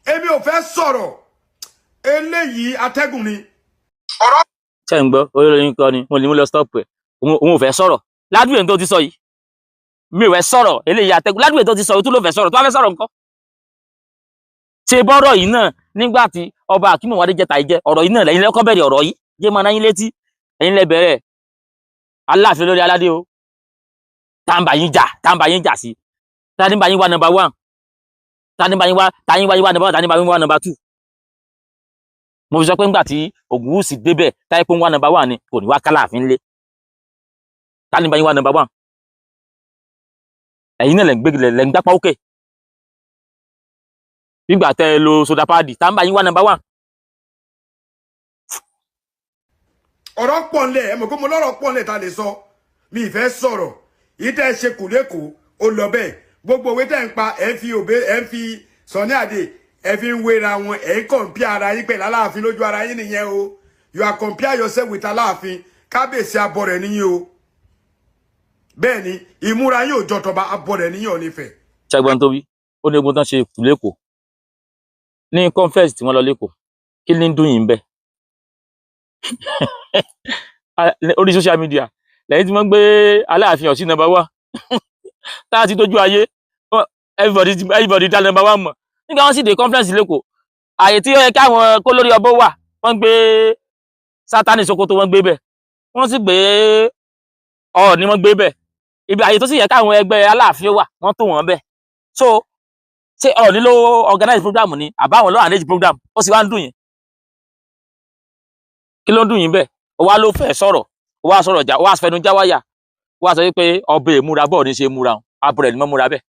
èmi ò fẹ́ sọ̀rọ̀ eléyìí, atẹ́gùn ni ọ̀rọ̀. Ṣé ń gbọ́? Olórin kan ni mo ní mo lọ stop ẹ̀. Òun ò fẹ́ sọ̀rọ̀. Ládùúgbò èyí tó ti sọ yìí. Mi ò fẹ́ sọ̀rọ̀ eléyìí atẹ́gùn. Ládùúgbò èyí tó ti sọ yìí tó ló fẹ́ sọ̀rọ̀, tó bá fẹ́ sọ̀rọ̀ nǹkan. Ṣé bọ́rọ̀ yìí náà nígbà tí ọba Akeem Owóadé jẹ́ tàyí jẹ́ ọ̀rọ̀ yìí náà lẹ́yìn lẹ́kọ́ bẹ̀rẹ̀ ọ̀rọ̀ yìí, jẹ́ máa náyín létí, ẹ̀yin lẹ bẹ̀rẹ̀. Aláàfin lórí aládé o. Tàǹbà yín jà, tàǹbà yín jà sí. Tani bá yín wá number one? Tani bá yín wá, tani bá yín wá number one, tani bá yín wá number two? Mo fi sọ pé ńgbà tí Ògúnwùsì débẹ̀, táyé pé ń wá number one ni, kò ní wá kálàfin lé. Tani bá yín wá number one? Ẹ̀yin náà lẹ̀ ń gbé lẹ̀ ń gbápá òkè. Nígbà tẹ́ ẹ lo soda padi, tá ń bá yín wá number one. Ọ̀rọ̀ pọ̀ ńlẹ̀, ẹ mọ̀ pé mo lọ́rọ̀ pọ̀ ńlẹ̀ ta lè sọ. Mi ì fẹ́ sọ̀rọ̀ yìí. Tẹ́ ẹ ṣe kù lẹ́kọ̀ọ́, ó lọ bẹ́ẹ̀. Gbogbo òwe tẹ́ ń pa, ẹ̀ ń fi òbé, ẹ̀ ń fi Sunny Adé, ẹ̀ fi ń wéra wọn, ẹ̀ ń compare ara yín pẹ̀lú Aláàfin lójú ara yín nìyẹn o. You are compare yourself with Aláàfin. Kábíyèsí, abọ́ rẹ̀ níyìn o. Bẹ́ẹ̀ ni, ìmúra yín ò jọ tọba. Abọ́ rẹ̀ níyìn, Ọ̀nífẹ̀. Ṣẹ́gbọ́n tó wí, ó ní ogun tán ṣe kù lẹ́kọ̀ọ́ ní conference tí wọ́n lọ lẹ́kọ̀ọ́. Kí ni ń dùn yín bẹ́ẹ̀ orí social media lẹ́yìn tí wọ́n gbé Aláàfin ọ̀sìn number one tá a ti dójú ayé, everybody dá number one mọ̀. Nígbà wọ́n sì dé conference lẹ́kọ̀ọ́, àyè tí ó yẹ káwọn kó lórí ọbọ̀ wà, wọ́n gbé Sátánì Sokoto, wọ́n gbé bẹ̀, wọ́n sì gbé Ọọ̀ni, wọ́n gbé bẹ̀. Ibi àyè tó sì yẹ káwọn ẹgbẹ́ Aláàfin wà, wọ́n tó wọ́n bẹ̀. So ṣé Ọọ̀ni ló organize program ni, àbáwọn ló arrange program? Ó sì wá ń dùn yín. Kí ló ń dùn yín bẹ́ẹ̀? Ó wá ló fẹ́ sọ̀rọ̀, ó wá sọ̀rọ̀ jà, ó wá fẹnu já wáyà, ó wá sọ wípé ọbẹ̀ ìmúra bọ́ọ̀ ní ṣe múra òun, abúrẹ̀ ni mọ́ múra bẹ́ẹ̀.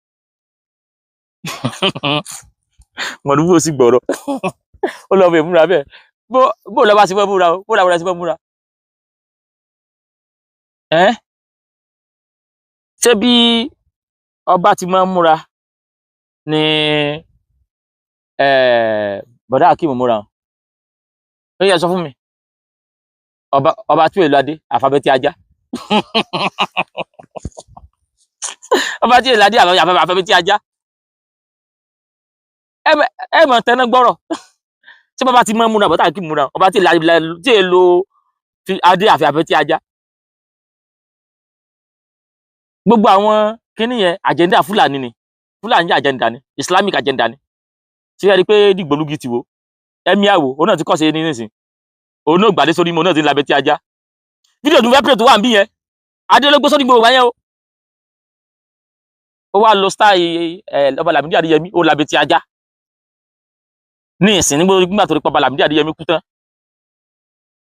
Mọ̀lúbù ó sì gbọ̀rọ̀, ó lọ ọbẹ̀ ìmúra bẹ́ẹ̀. Bó lọ́ bá ṣe fẹ́ múra o, bó làwọn ṣe fẹ́ múra. Ẹ́ ṣé bí ọba ti máa ń múra ni bọ̀dá Akeem múra o? Ó yẹ sọ fún mi, ọba tí èlò adé àfàbẹ́tì ajá, ọba tí èlò adé àfàbẹ́tì ajá. Ẹ mọ̀ tẹ́ná gbọ́rọ̀. Ṣé bàbá ti máa ń múra, bọ̀dá Akeem múra, ọba tí èlò adé àfàbẹ́tì ajá? Gbogbo àwọn kíní yẹn, agenda Fúlàní ni, Fúlàní agenda ni, Islamic agenda ni. Ṣé ẹ rí i pé dìgbòlugi ti wo ẹmí àwò, òun náà ti kọ́ ṣe ní nísìn, òun náà gbàdé sórí mu, òun náà ti ń labẹ́ tí ajá. Fídíò tó fẹ́ pè tó wà ń bí yẹn, adé ló gbé sórí gbogbo yẹn o. Ó wá lo style ẹ ọba Lámídì Adéyẹmí, ó labetí ajá ní ìsìn nígbà tó rí pé ọba Lámídì Adéyẹmí kú tán,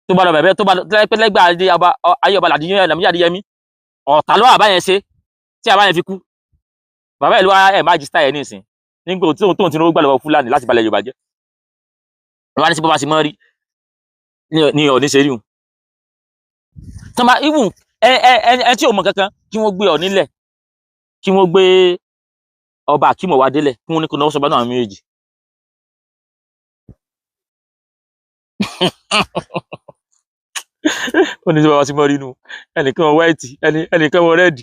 tó bá lọ bẹ̀bẹ̀, tó bá pẹ́ lẹ́gbà ayé ọba Lámídì Adéyẹmí, ọ̀tá ló àbá yẹn ṣe tí àbá yẹn fi kú. Bàbá ìlú wa ẹ̀ má jí style ẹ̀ ní ìsìn nígbà tó tóun ti rówó gbà lọ́wọ́ Fúlàní láti balẹ̀ Yorùbá jẹ́. Wọ́n á ní sí bó bá ṣe mọ́ rí ní Ọ̀ọ̀ni ṣe rí hùn. Tán bá even ẹ ẹ ẹ ẹ tí ò mọ kankan, kí wọ́n gbé Ọ̀ọ̀ni lẹ̀, kí wọ́n gbé ọba Akeem Ọwádé lẹ̀, kí wọ́n ní kó náwó sọba náà àwọn méjèèjì. Ó ní sí bá wa ti mọ́ rí nu, ẹnìkan wọ white, ẹnìkan wọ red.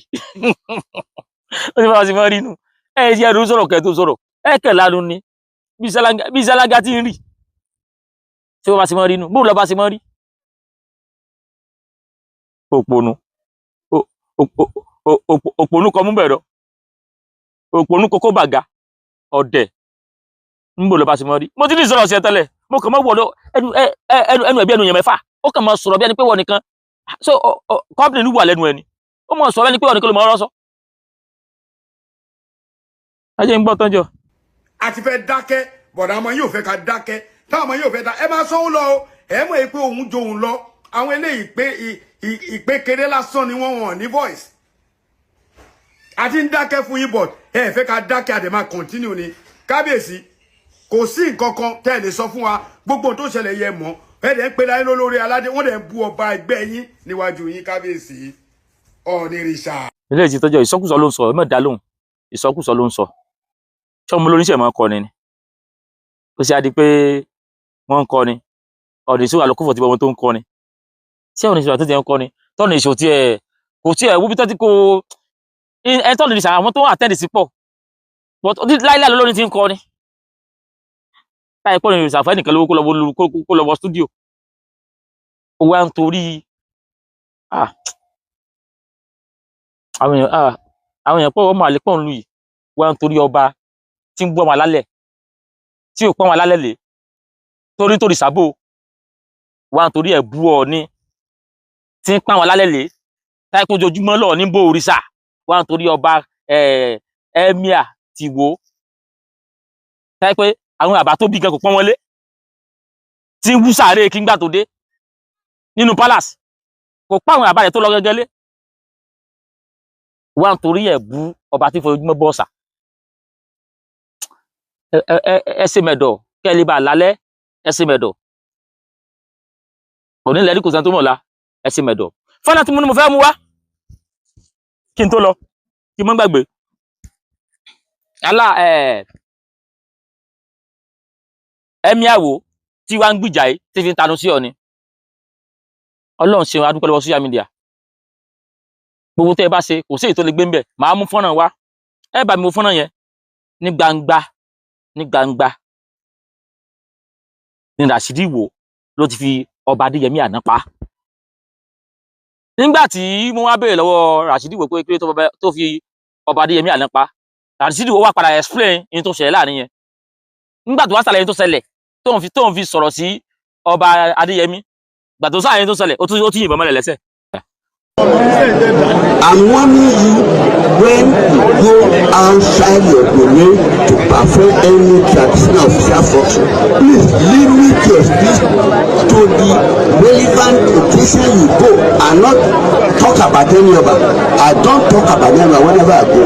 Ó ní bá wa ti mọ́ rí nu. Ẹ ṣe ẹrú sọ̀rọ̀ kẹ́ tó sọ̀rọ̀, ẹ kẹ̀ lánàá ni bí sálángá tí ń rì. Tí wọ́n bá ti mọ́ rí nu, bóun lọ bá ti mọ́ rí. Òpònú òpònú kọ mú bẹ̀rọ, òpònú kókó bàgà ọ̀dẹ̀ ń bò lọ bá ti mọ́ rí. Mo ti ní ìsọ̀rọ̀ sí ẹ tẹ́lẹ̀, mo kàn mọ́ wọ̀ lọ ẹnu ẹnu ẹ̀bí ẹnu yẹn mẹ́fà, ó kàn máa sọ̀rọ̀ bí ẹni pé wọ́n nìkan. So company ló wà lẹ́nu ẹni, ó mọ̀ sọ̀rọ̀ ẹni pé wọ́n nìkan ló mọ̀ ọ́rọ́ sọ. Ajé ń gbọ́ tán jọ. A ti fẹ́ dákẹ́, bọ̀dà ọmọ yóò fẹ́ ká dákẹ́, táwọn ọmọ yóò fẹ́ dá ẹ máa sọ́wọ́ lọ o. Ẹ mọ̀ pé òun jo òun lọ. Àwọn eléyìí pé ìpékeré lásán ni wọ́n wọ̀n ní voice. A ti ń dákẹ́ fún yín, but ẹ fẹ́ ká dákẹ́, àdè máa continue ni. Kábíyèsí, kò sí nǹkan kan tẹ́ ẹ lè sọ fún wa. Gbogbo ohun tó ṣẹlẹ̀ yẹ mọ́ ẹ dẹ̀ ń pe láyé lólórí aládé, wọ́n dẹ̀ ń bú ọba ẹgbẹ́ yín níwájú yín. Kábíyèsí Ọ̀nìrìṣà. Ilé ìtì tọjọ, ìsọkúsọ ló ń sọ, ẹ má dá lóhùn, ìsọkúsọ ló ń sọ. Ṣọmọ lóníṣẹ máa ń kọni ni? Ó ṣe á di pé wọ́n ń kọni ọ̀nà ìṣòro àlọ́kùfọ̀ tí wọ́n tó ń kọni tí ọ̀nà ìṣòro àti ń kọni tọ́nà ìṣòro tí ẹ̀ kò tí ẹ̀ wúbi tọ́tí kò ẹ tọ́nà ìṣòro àwọn tó ń àtẹ́ǹdì sí pọ̀, but láíláí lórí ti ń kọni láì pọ̀ ní ìṣàfẹ́ nìkan lówó kó lọ wọ stúdíò. Ó wá ń torí àwọn èèyàn, àwọn èèyàn pọ̀, ọmọ àlè pọ̀ ń lu yìí, wá ń torí ọba tí ń bú ọmọ alálẹ̀ tí ò pọ́n wọn alálẹ̀ lé torí torí sábò, wá ń torí ẹ̀ bú Ọọ̀ni tí ń pọ́n wọn alálẹ̀ lé táyé kó ojoojúmọ́ lọ́ọ̀ ní bó òrìṣà, wá ń torí ọba emir ti wò táyé pé àwọn àbá tó bí gan kò pọ́n wọn lé tí ń wú sàárè kí ń gbà tó dé nínú palace kò pa àwọn àbá rẹ̀ tó lọ gẹ́gẹ́ lé, wá ń torí ẹ̀ bú ọba tí fojoojúmọ́ bọ́ ọ̀sà. Ẹ ṣe mẹ̀dọ̀ kẹ́ ẹ lè bá a lálẹ́, ẹ ṣe mẹ̀dọ̀ òní lẹ́rí kò sẹ́ni tó mọ̀ la, ẹ ṣe mẹ̀dọ̀. Fọ́nà tí mo ní mo fẹ́ mú wá kí n tó lọ, kí n má gbàgbé alá ẹ̀mí àwò tí wàá ń gbìjà yìí tí fi ń tanu sí ọ ni. Ọlọ́run ṣeun, adúpẹ́ lọ́wọ́ social media. Gbogbo tẹ́ ẹ bá ṣe kò sí èyí tó lè gbé ń bẹ̀. Màá mú fọ́nrán wá, ẹ bá mi wo fọ́nrán yẹn ní gbangba ní gbangba ní Ràṣídì Ìwò ló ti fi ọba Adéyẹmí àná pa. Nígbà tí mo wá béèrè lọ́wọ́ Ràṣídì Ìwò pé kí ló tó fi ọba Adéyẹmí àná pa, Ràṣídì Ìwò wá padà explain ní tó ṣẹlẹ̀ láàrin yẹn. Nígbà tó wá ṣàlàyé tó ṣẹlẹ̀ tóun fi sọ̀rọ̀ sí ọba Adéyẹmí, gbà tó ṣàlàyé tó ṣẹlẹ̀, ó tún yìnbọn mọ́lẹ̀ lẹ́sẹ̀. I'm warning you, when you go outside your domain to perform any traditional official function, please limit your speech to the relevant occasion you go and not talk about any other. I don't talk about any other whenever I go.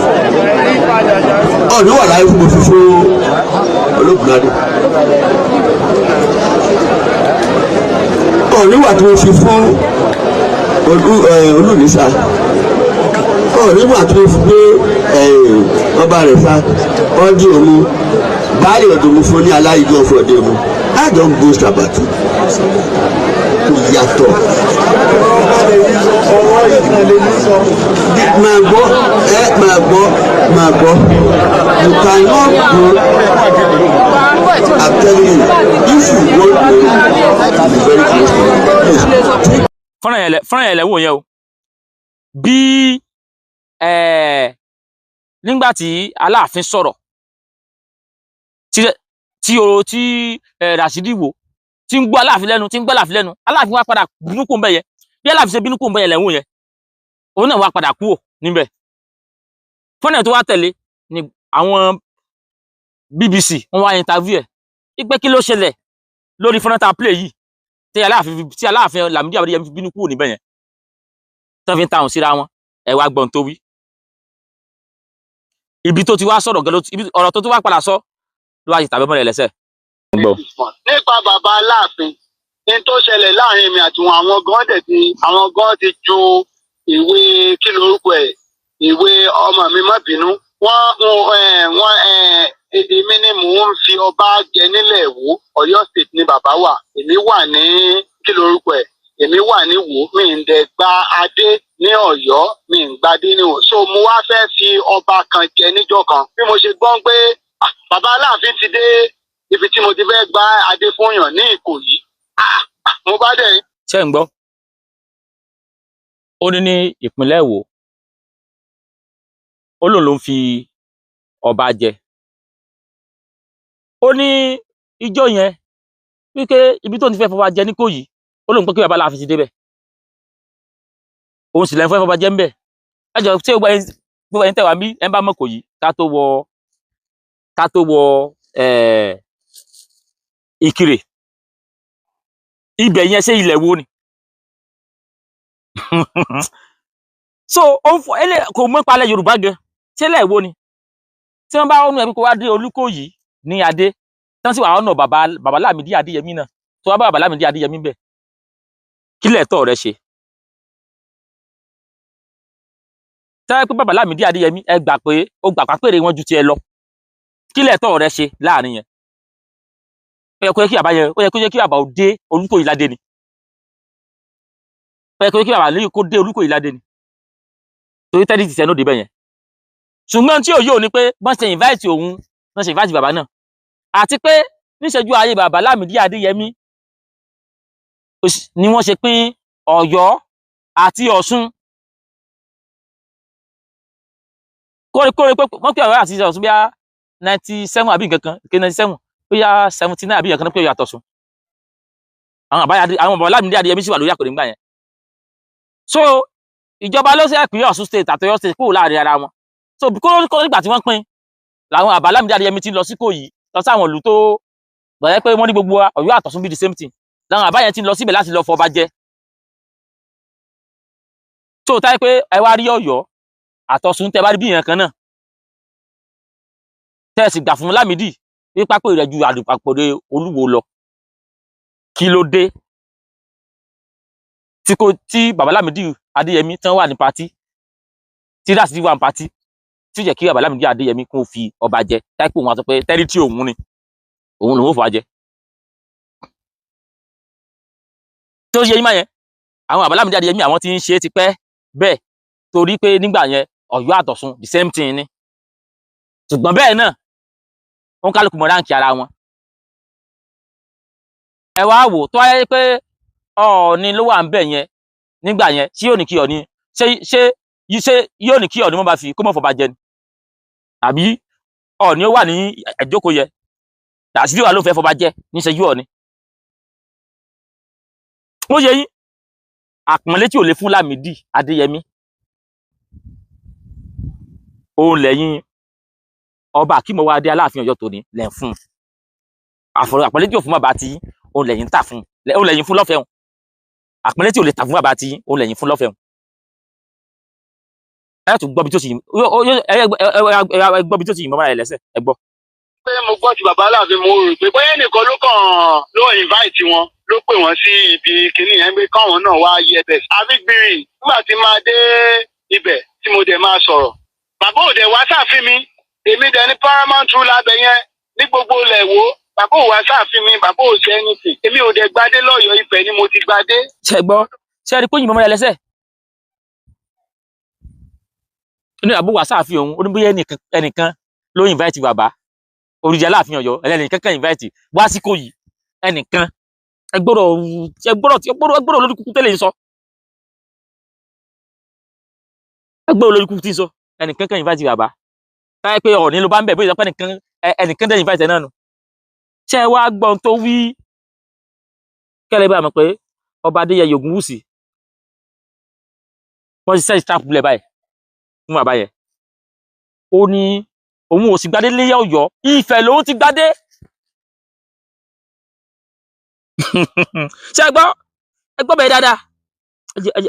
Ọ̀nà wà láyé fún mi fífún olóògùn. Ọ̀nà wà tí mo fi fún olùníṣà. Nígbà tó fi gbé ọba rẹ̀ fa ọdún òmu baálé ọdún mu fún ní aláìjọ fún ọdún mu. I don't boast about it. Kò yàtọ̀. Máa gbọ́, ẹ máa gbọ́, máa gbọ́. You cannot go. I'm telling you, if you want to be very close to me, please take. Fọ́nrán yẹn lẹ wò yẹn o. Bí nígbà tí Aláàfin sọ̀rọ̀ tí Ràṣídì Ìwò tí ń gbọ́ Aláàfin lẹ́nu, tí ń gbọ́ Aláàfin lẹ́nu, Aláàfin wá padà bínú kò ń bẹ̀ yẹn. Bí Aláàfin ṣe bínú kò ń bẹ̀ yẹn lẹ́wọ̀n yẹn, òun náà wá padà kúrò níbẹ̀. Fọ́nrán tó wá tẹ̀lé Ni àwọn BBC wọ́n wá interview ẹ̀ wípé kí ló ṣẹlẹ̀ lórí fọ́nrán tá a play yìí tí Aláàfin Lámídì Adéyẹmí fi bínú kúrò níbẹ̀ yẹn, tán fi ń tahùn síra wọn. Ẹ wá gbọ́n tó wí. Ibi tó ti wá sọ̀rọ̀ gan ibi ọ̀rọ̀ tó tún wá padà sọ ló wá ti tàbí mọ́lẹ̀ lẹ́sẹ̀. Gbọ́. Nípa bàbá Aláàfin ní tó ṣẹlẹ̀ láàrin mi àti wọn, àwọn gan dẹ̀ ti, àwọn gan ti ju ìwé, kí lorúkọ ẹ̀, ìwé ọmọ mi, má bínú. Wọ́n èmi ni mò ń fi ọba jẹ nílẹ̀ Ìwó. Ọ̀yọ́ State ni bàbá wà, èmi wà ní, kí lorúkọ ẹ̀, èmi wà ní Ìwó. Mi ń dẹ̀ gba adé ní Ọ̀yọ́, mi ń gbadé ní Ìwó. So mo wá fẹ́ fi ọba kan jẹ níjọ́ kan. Bí mo ṣe gbọ́n pé, ah, bàbá Aláàfin ti dé ibi tí mo ti fẹ́ gba adé fún yàn ní Ìkòyí, ah, mo bá dẹ̀ Ṣé ń gbọ́? Ó ní ní ìpínlẹ̀ Ìwó, ó lóun ló ń fi ọba jẹ. Ó ní ijó yẹn wípé ibi tó ń ti fẹ́ fọba jẹ ní Ìkòyí, ó lóun pé kí bàbá Aláàfin ti débẹ̀, òun sì lẹ́nu fẹ́ fọba jẹ ń bẹ̀. Ẹ jọ, ṣé gbogbo ẹ̀yin tẹ̀ wá bí ẹ ń bá mọ̀ Ìkòyí, ká tó wọ Ìkirè, ibẹ̀ yẹn, ṣé ilẹ̀ wo ni? So ó ń fọ ẹlẹ kò mọ̀ palẹ̀ Yorùbá gan. Ṣé ilẹ̀ wo ni tí wọ́n bá ọ̀nà ẹbí kó wá dé Olúkòyí ní adé tí wọ́n sì wà ọ̀nà bàbá Lámìdí Adéyẹmí náà, tó wá bá bàbá Lámìdí Adéyẹmí bẹ̀, kí lẹ̀tọ́ rẹ ṣe? Tẹ́lẹ̀ pé bàbá Lámìdí Adéyẹmí, ẹ gbà pé ó gbà pápẹ́rẹ́ wọn ju tiẹ̀ lọ, kí lẹ̀tọ́ rẹ ṣe láàrin yẹn? Ó yẹ kó yẹ kí bàbá yẹn, ó yẹ kó yẹ kí bàbá ò dé Olúkòyí ládé ni. Ó yẹ kó yẹ kí bàbá lóyún kó dé Olúkòyí ládé ni, torí tẹ́lẹ̀ ti tẹ́ ní òde bẹ́ẹ̀ yẹn. Ṣùgbọ́n tí òye ò ní pé bọ́n ṣe invite òun, bọ́n ṣe invite bàbá náà, àti pé níṣẹ́jú ayé bàbá Lámìdí Adéyẹmí ni wọ́n ṣe pín Ọ̀yọ́ àti Ọ̀ṣun. Kórekóre pé wọ́n pín Ọ̀yọ́ àti Ọ̀ṣun bíi 97 àbí nǹkan kan ké, 97 bóyá 79 àbí nǹkan kan pé Ọ̀yọ́ àtọ̀ṣun. Àwọn àbáyá, àwọn bàbá Lámìdí Adéyẹmí sì wà lórí àpèrè nígbà yẹn. So ìjọba ló ṣe pín Ọ̀ṣun State àti Ọ̀yọ́ State kúrò láàrin ara wọn. So kó kó nígbà tí wọ́n pín làwọn àbá Lámìdí Adéyẹmí ti lọ sí Ìkòyí, lọ sí àwọn ìlú tó gbọ̀nyẹ́ pé wọ́n ní gbogbo Ọ̀yọ́ àtọ̀ṣun bí the same thing, làwọn àbá yẹn ti lọ síbẹ̀ láti lọ fọba jẹ. So táyé pé ẹ wá rí Ọ̀yọ́ àtọ̀ṣun, tẹ bá rí bí ìyẹn kan náà, tẹ́ ẹ sì gbà fún Lámìdí wípé pé rẹ̀ ju àpòrè Olúwo lọ, kí ló dé tí kò tí bàbá Lámìdí Adéyẹmí tán wà ní party, tí Rásìdí wà ní party, tí ó jẹ́ kí bàbá Lámìdí Adéyẹmí kó fi ọba jẹ, táìpé òun á sọ pé tẹ́rí tí òun ni òun lòun ò fọba jẹ? Tó yẹ yín má yẹn, àwọn bàbá Lámìdí Adéyẹmí, àwọn tí ń ṣe é ti pẹ́ bẹ́ẹ̀, torí pé nígbà yẹn Ọ̀yọ́ àtọ̀ṣun the same thing ni. Ṣùgbọ́n bẹ́ẹ̀ náà, wọn kálukú mọ rank ara wọn. Ẹ wá wò tó wáyé pé Ọọ̀ni ló wà ń bẹ̀ yẹn nígbà yẹn, ṣé yóò ní kí Ọọ̀ni ṣé yóò ní kí Ọọ̀ni mọ́ bá fi kó mọ̀ fọba jẹ ni? Àbí Ọọ̀ni ó wà ní ìjókòó yẹ, Ràṣídì wà ló fẹ́ fọba jẹ níṣẹ́jú Ọọ̀ni? Ó yẹ yín, àpọ́nlé tí ò lè fún Lámìdí Adéyẹmí, òun lẹ́yìn ọba Akínmọ́wádé Aláàfin Ọ̀yọ́ tòní lẹ́ ń fún un. Àfọ̀rọ̀ àpọ́nlé tí ò fún bàbá tí òun lẹ́yìn tà fún un, òun lẹ́yìn fún lọ́fẹ̀ẹ́ òun. Àpọ́nlé tí ò lè tà fún bàbá tí òun lẹ́yìn fún lọ́fẹ̀ẹ́ òun. Ẹ tún gbọ́ bí tó ti yìn, ẹ gbọ́ bí tó ti yìn mọ́ bára rẹ̀ lẹ́sẹ̀, ẹ gbọ́. Pé mo gbọ́ ti bàbá Aláàfin, mo rò pé bóyá ẹnìkan ló kàn ló invite wọn, ló pè wọ́n sí ibi kinní yẹn pé káwọn náà wá yẹ bẹ̀. Àbígbìrì nígbà tí máa dé ibẹ̀ tí mo dẹ̀ máa sọ̀rọ̀, bàbá ò dẹ̀ wá sáàfin mi. Èmi dẹ̀ ní paramount ruler abẹ yẹn ní gbogbo ilẹ̀ Ìwó. Bàbá ò wá sáàfin mi, bàbá ò ṣe anything. Èmi ò dẹ̀ gbadé lọ́yọ̀ọ́, Ifẹ̀ ni mo ti gbadé. Ṣe gbọ́? Ṣe rí pé yìnbọn mọ́ra lẹ́sẹ̀ ó ní àbúwà sáàfin òun, ó ní bóyá ẹnìkan ló invite bàbá oríjà Aláàfin Ọ̀yọ́, ẹnìkan kan invite wá sí Ìkòyí ẹnìkan. Ẹ gbọ́dọ̀, ẹ gbọ́dọ̀, ẹ gbọ́dọ̀, ẹ gbọ́dọ̀ lórí kúkú tẹ́lẹ̀ ń sọ. Ẹ gbọ́dọ̀ lórí kúkú tí ń sọ. Ẹnìkan kan invite bàbá, táyé pé Ọọ̀ni ló bá ń bẹ̀, bóyá pé ẹnìkan dẹ̀ invite ẹ náà nù. Ṣé ẹ wá gbọ́n tó wí kẹ́lẹ́ bá mọ̀ pé ọba Adéyẹyè Ògúnwùsì, wọ́n ti set trap lẹ̀ báyìí fún bàbá yẹn? Ó ní Òun ò sì gbadé lé Ọ̀yọ́, Ifẹ̀ lòun ti gbadé. Ṣé ẹ gbọ́? Ẹ gbọ́ bẹ́ẹ̀ dáadáa.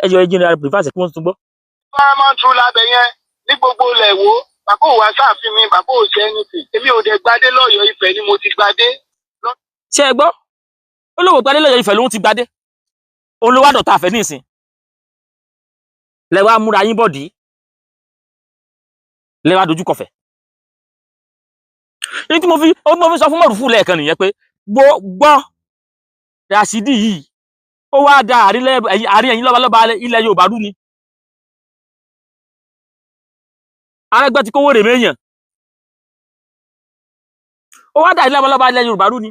Ẹ jẹ́ ní rìfáàsì kí wọ́n tún gbọ́. Paramount ruler abẹ yẹn ní gbogbo ilẹ̀ wo, bàbá ò wá sáàfin mi, bàbá ò ṣe anything. Èmi ò dẹ̀ gbadé lọ́yọ̀ọ́, Ifẹ̀ ni mo ti gbadé. Ṣé ẹ gbọ́? Ó lóun gbadé lọ́yọ̀ọ́, Ifẹ̀ lòun ti gbadé. Òun ló wá dọ̀tá àfẹ́ nísìn. Lẹ wá múra yín bọ̀dí, lẹ wá dojú kọfẹ̀. Ní tí mo fi sọ fún Mọ̀rúfù lẹ́ẹ̀kan nìyẹn pé gbọ́ Ràṣídì yìí, ó wá da àárín ẹ̀yin lọ́balọ́ba ilẹ̀ Yorùbá rú ni. Arẹ́gbẹ́ ti kówó rè méyàn. Ó wá da àárín lọ́balọ́ba ilẹ̀ Yorùbá rú ni.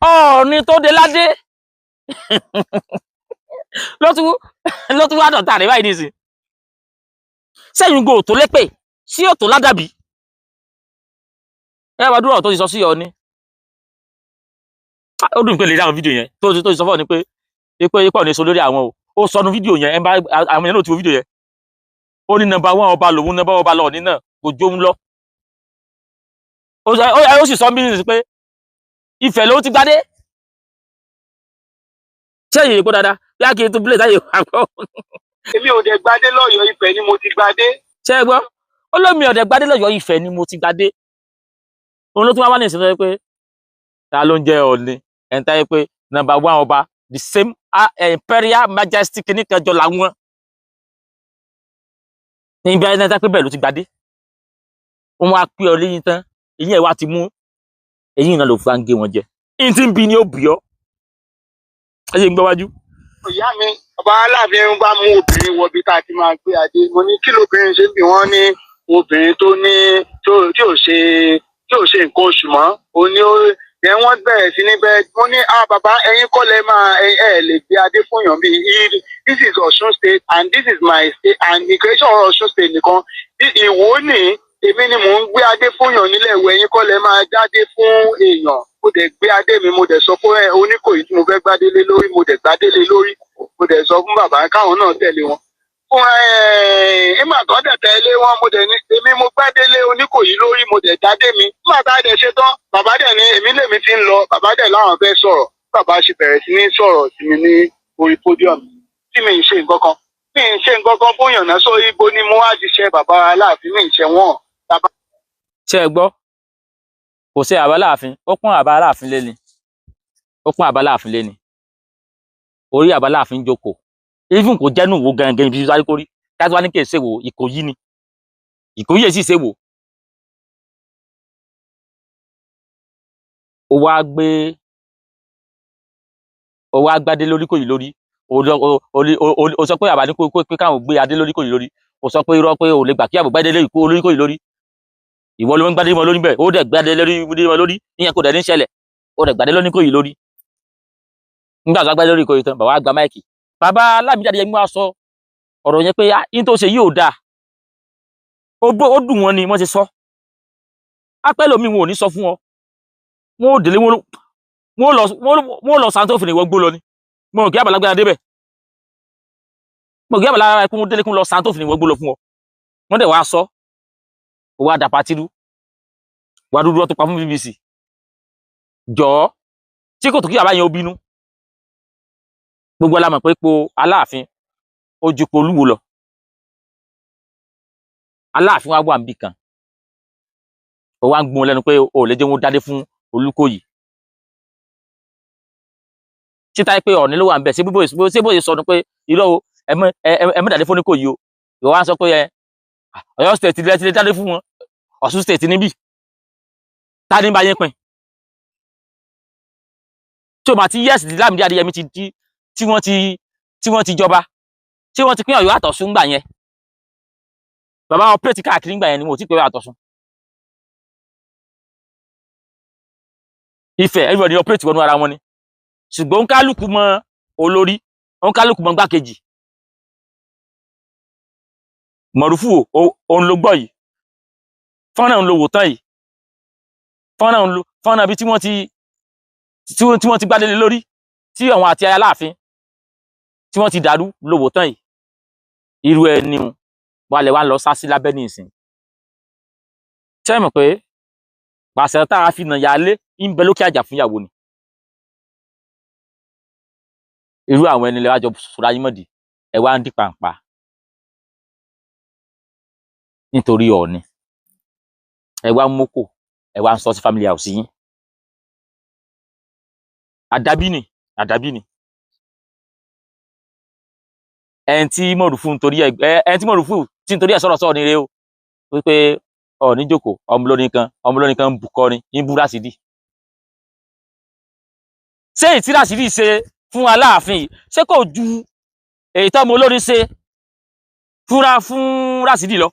Ọ̀ọ̀ni tó dé ládé ló tún wá dọ̀tá rẹ̀ báyìí nísìn. Sẹ́yìn go tó lépè sí òtò ládàbí. Ẹ wá dúró ọ̀rọ̀ tó ti sọ sí ọ ni. Ó dùn pé lè rí àwọn fídíò yẹn tó ti sọ fún ọ ni pé pé ipò ní sọ lórí àwọn o. Ó sọnu fídíò yẹn, ẹ bá àwọn yẹn náà ti wo fídíò yẹn. Ó ní number one ọba lòun, number one ọba lọ́ọ̀ní náà kò jó ń lọ. Ó sì sọ mí nísìnyí pé Ifẹ̀ ló ti gbadé. Ṣé èyí kó dáadáa bí a kì í tún bílẹ̀ táyé wà gbọ́? Èmi ò dẹ̀ gbadé lọ́yọ̀ọ́, Ifẹ̀ ni mo ti gbadé. Ṣé ẹ gbọ́? Ó lómi ọ̀dẹ̀ gbadé lọ́yọ̀ọ́, Ifẹ̀ ni mo ti gbadé. Òun ló tún wá wá ní ìsinmi pé ta ló ń jẹ́ Ọọ̀ni, ẹni táyé pé number one ọba, the same imperial majesty kìíní kan jọ làwọn níbi ẹni tá pé bẹ́ẹ̀ ló ti gbadé. Wọn wá pé ọ léyìn tán, eyín ẹ̀ wá ti mú eyín náà ló fi wá ń gé wọn jẹ. Eyín tí ń bi ni ó bì ọ́. Ẹ ṣe ń gbọ́ wájú. Ìyá mi, ọba Aláàfin bá mú obìnrin wọ ibi tá a ti máa gbé adé. Mo ní kí lóbìnrin ṣe bí? Wọ́n ní obìnrin tó ní tó tí ò ṣe nǹkan oṣù mọ́. Ó ní ó ẹ wọ́n bẹ̀rẹ̀ sí ní bẹ́ẹ̀. Mo ní, "Ah, bàbá, ẹ̀yin kọ́ lẹ máa ẹ lè gbé adé fún yàn bí. This is Ọ̀ṣun State and this is my state and ìkẹ́sọ̀ Ọ̀ṣun State nìkan Ìwó ní èmi ni mò ń gbé adé fún yàn nílẹ̀ Ìwó. Ẹ̀yin kọ́ lẹ máa dádé fún èèyàn." Mo dẹ̀ gbé adé mi, mo dẹ̀ sọ fún ẹ Oníkòyí tí mo fẹ́ gbádé lé lórí, mo dẹ̀ gbádé lé lórí. Mo dẹ̀ sọ fún bàbá káwọn náà tẹ̀lé wọn fún ẹ. Ìgbà tó dẹ̀ tẹ̀lé wọn, mo dẹ̀ ní èmi mo gbádé lé Oníkòyí lórí, mo dẹ̀ dádé mi. Nígbà tá a dẹ̀ ṣe tán, bàbá dẹ̀ ní èmi lèmi ti ń lọ. Bàbá dẹ̀ láwọn fẹ́ sọ̀rọ̀. Bàbá ṣe bẹ̀rẹ̀ sí ní sọ̀rọ̀ sí mi ní orí podium tí mi ń ṣe nǹkan kan, mi ń ṣe nǹkan kan fún yànnà sọ. Ibo ni mo wá ti ṣe bàbá Aláàfin? Mi ń ṣe wọn bàbá. Ṣé ẹ gbọ́? Kò sí àbá Aláàfin, ó pọ́n àbá Aláàfin lé ni, ó pọ́n àbá Aláàfin lé ni. Orí àbá Aláàfin jókòó, even kò jẹ́nu wo gangan ibi sáré kórí káṣíwá ní kì í ṣe wò. Ìkòyí ni, Ìkòyí èsì ṣe wò. Ó wá gbé, ó wá gbádé lórí kòyí lórí. Ó sọ pé àbá ní kó pé káwọn gbé adé lórí kòyí lórí. Ó sọ pé irọ́, pé ò lè gbà kí àbò gbádé lórí kòyí lórí. Ìwọ ló ń gbádé wọn lórí bẹ́ẹ̀. Ó dẹ̀ gbádé lórí wọn lórí, ìyẹn kò dẹ̀ ní ṣẹlẹ̀. Ó dẹ̀ gbádé lórí kòyí lórí. Nígbà tó gbádé lórí kòyí tán, bàbá gba mic. Bàbá Lámídì Adéyẹmí wá sọ ọ̀rọ̀ yẹn pé yín tó ṣe yìí ò dáa. Ó dùn wọn ni wọ́n ti sọ. Apẹ́ lomi wọn ò ní sọ fún ọ, wọn ò délé, wọn ò lọ sàǹtó fìrìn wọgbó lọ ni. Mo rò kí àbàlágbára débẹ̀, mo rò kí àbàlágbára kún délé kún lọ sàǹtó fìrìn wọgbó lọ fún ọ. Wọ́n dẹ̀ wá sọ, ó wá dà pàtírú wá dúdú ọ tó pa fún BBC. Jọ̀ọ́, tí kò tó kí bàbá yẹn ó bínú? Gbogbo la mọ̀ pé ipò Aláàfin ó ju ipò Olúwo lọ. Aláàfin wa wà níbì kan, ó wá ń gbọ́n lẹ́nu pé o ò lè jẹ́ wọn dádé fún Olúkòyí. Títa pé Ọ̀ọ̀ni ló wà ń bẹ̀, ṣé bóyè sọ ni pé irọ́ o, ẹ mọ́ dádé fún Oníkòyí o. Ìwọ wá ń sọ pé ẹ Ọ̀yọ́ State lẹ ti lè dádé fún wọn, Ọ̀ṣun State níbí. Ta ní bá yín pín tí o máa ti yẹ́sì tí Lámìdí Adéyẹmí ti di tí wọ́n ti jọba, tí wọ́n ti pín Ọ̀yọ́ àtọ̀ṣun gbà yẹn? Bàbá wọn pèsè káàkiri gbà yẹn ni wọn ò tí pé Ọ̀yọ́ àtọ̀ṣun. Ifẹ̀, everybody operate wọnú ara wọn ni, ṣùgbọ́n òǹkálùkù mọ olórí, òǹkálùkù mọ gbákejì. Mọ̀rúfù, òun ló gbọ́ yìí. Fọ́nrán òun ló wò tán yìí. Fọ́nrán òun ló fọ́nrán bí tí wọ́n ti gbádélé lórí, tí àwọn àti Aláàfin tí wọ́n ti dàrú ló wò tán yìí. Irú ẹni wàlẹ̀ wa ń lọ sá sí lábẹ́ ní ìsìn. Ṣé ẹ mọ̀ pé pàṣẹ tá a fi nà yálé ń bẹ lókè àjà fún ìyàwó ni? Irú àwọn ẹni lẹ́wájọ sọ̀rọ̀ ayé mọ̀dì, ẹ wá ń dí pàǹpà nítorí Ọọ̀ni, ẹ wá ń mókò, ẹ wá ń sọ sí family house yín. Àdàbí ni, àdàbí ni. Ẹni tí mọ̀rùfù nítorí ẹ, ẹni tí mọ̀rùfù tí nítorí ẹ sọ̀rọ̀ sọ̀rọ̀ ni rẹ o, wípé Ọọ̀ni jókòó, ọmọ olórin kan, ọmọ olórin kan ń bu kọrin ń bú Rásídì. Ṣé èyí tí Rásídì ṣe fún Aláàfin yìí, ṣé kò ju èyí tọ́mọ olórin ṣe fúnra fún Rásídì lọ?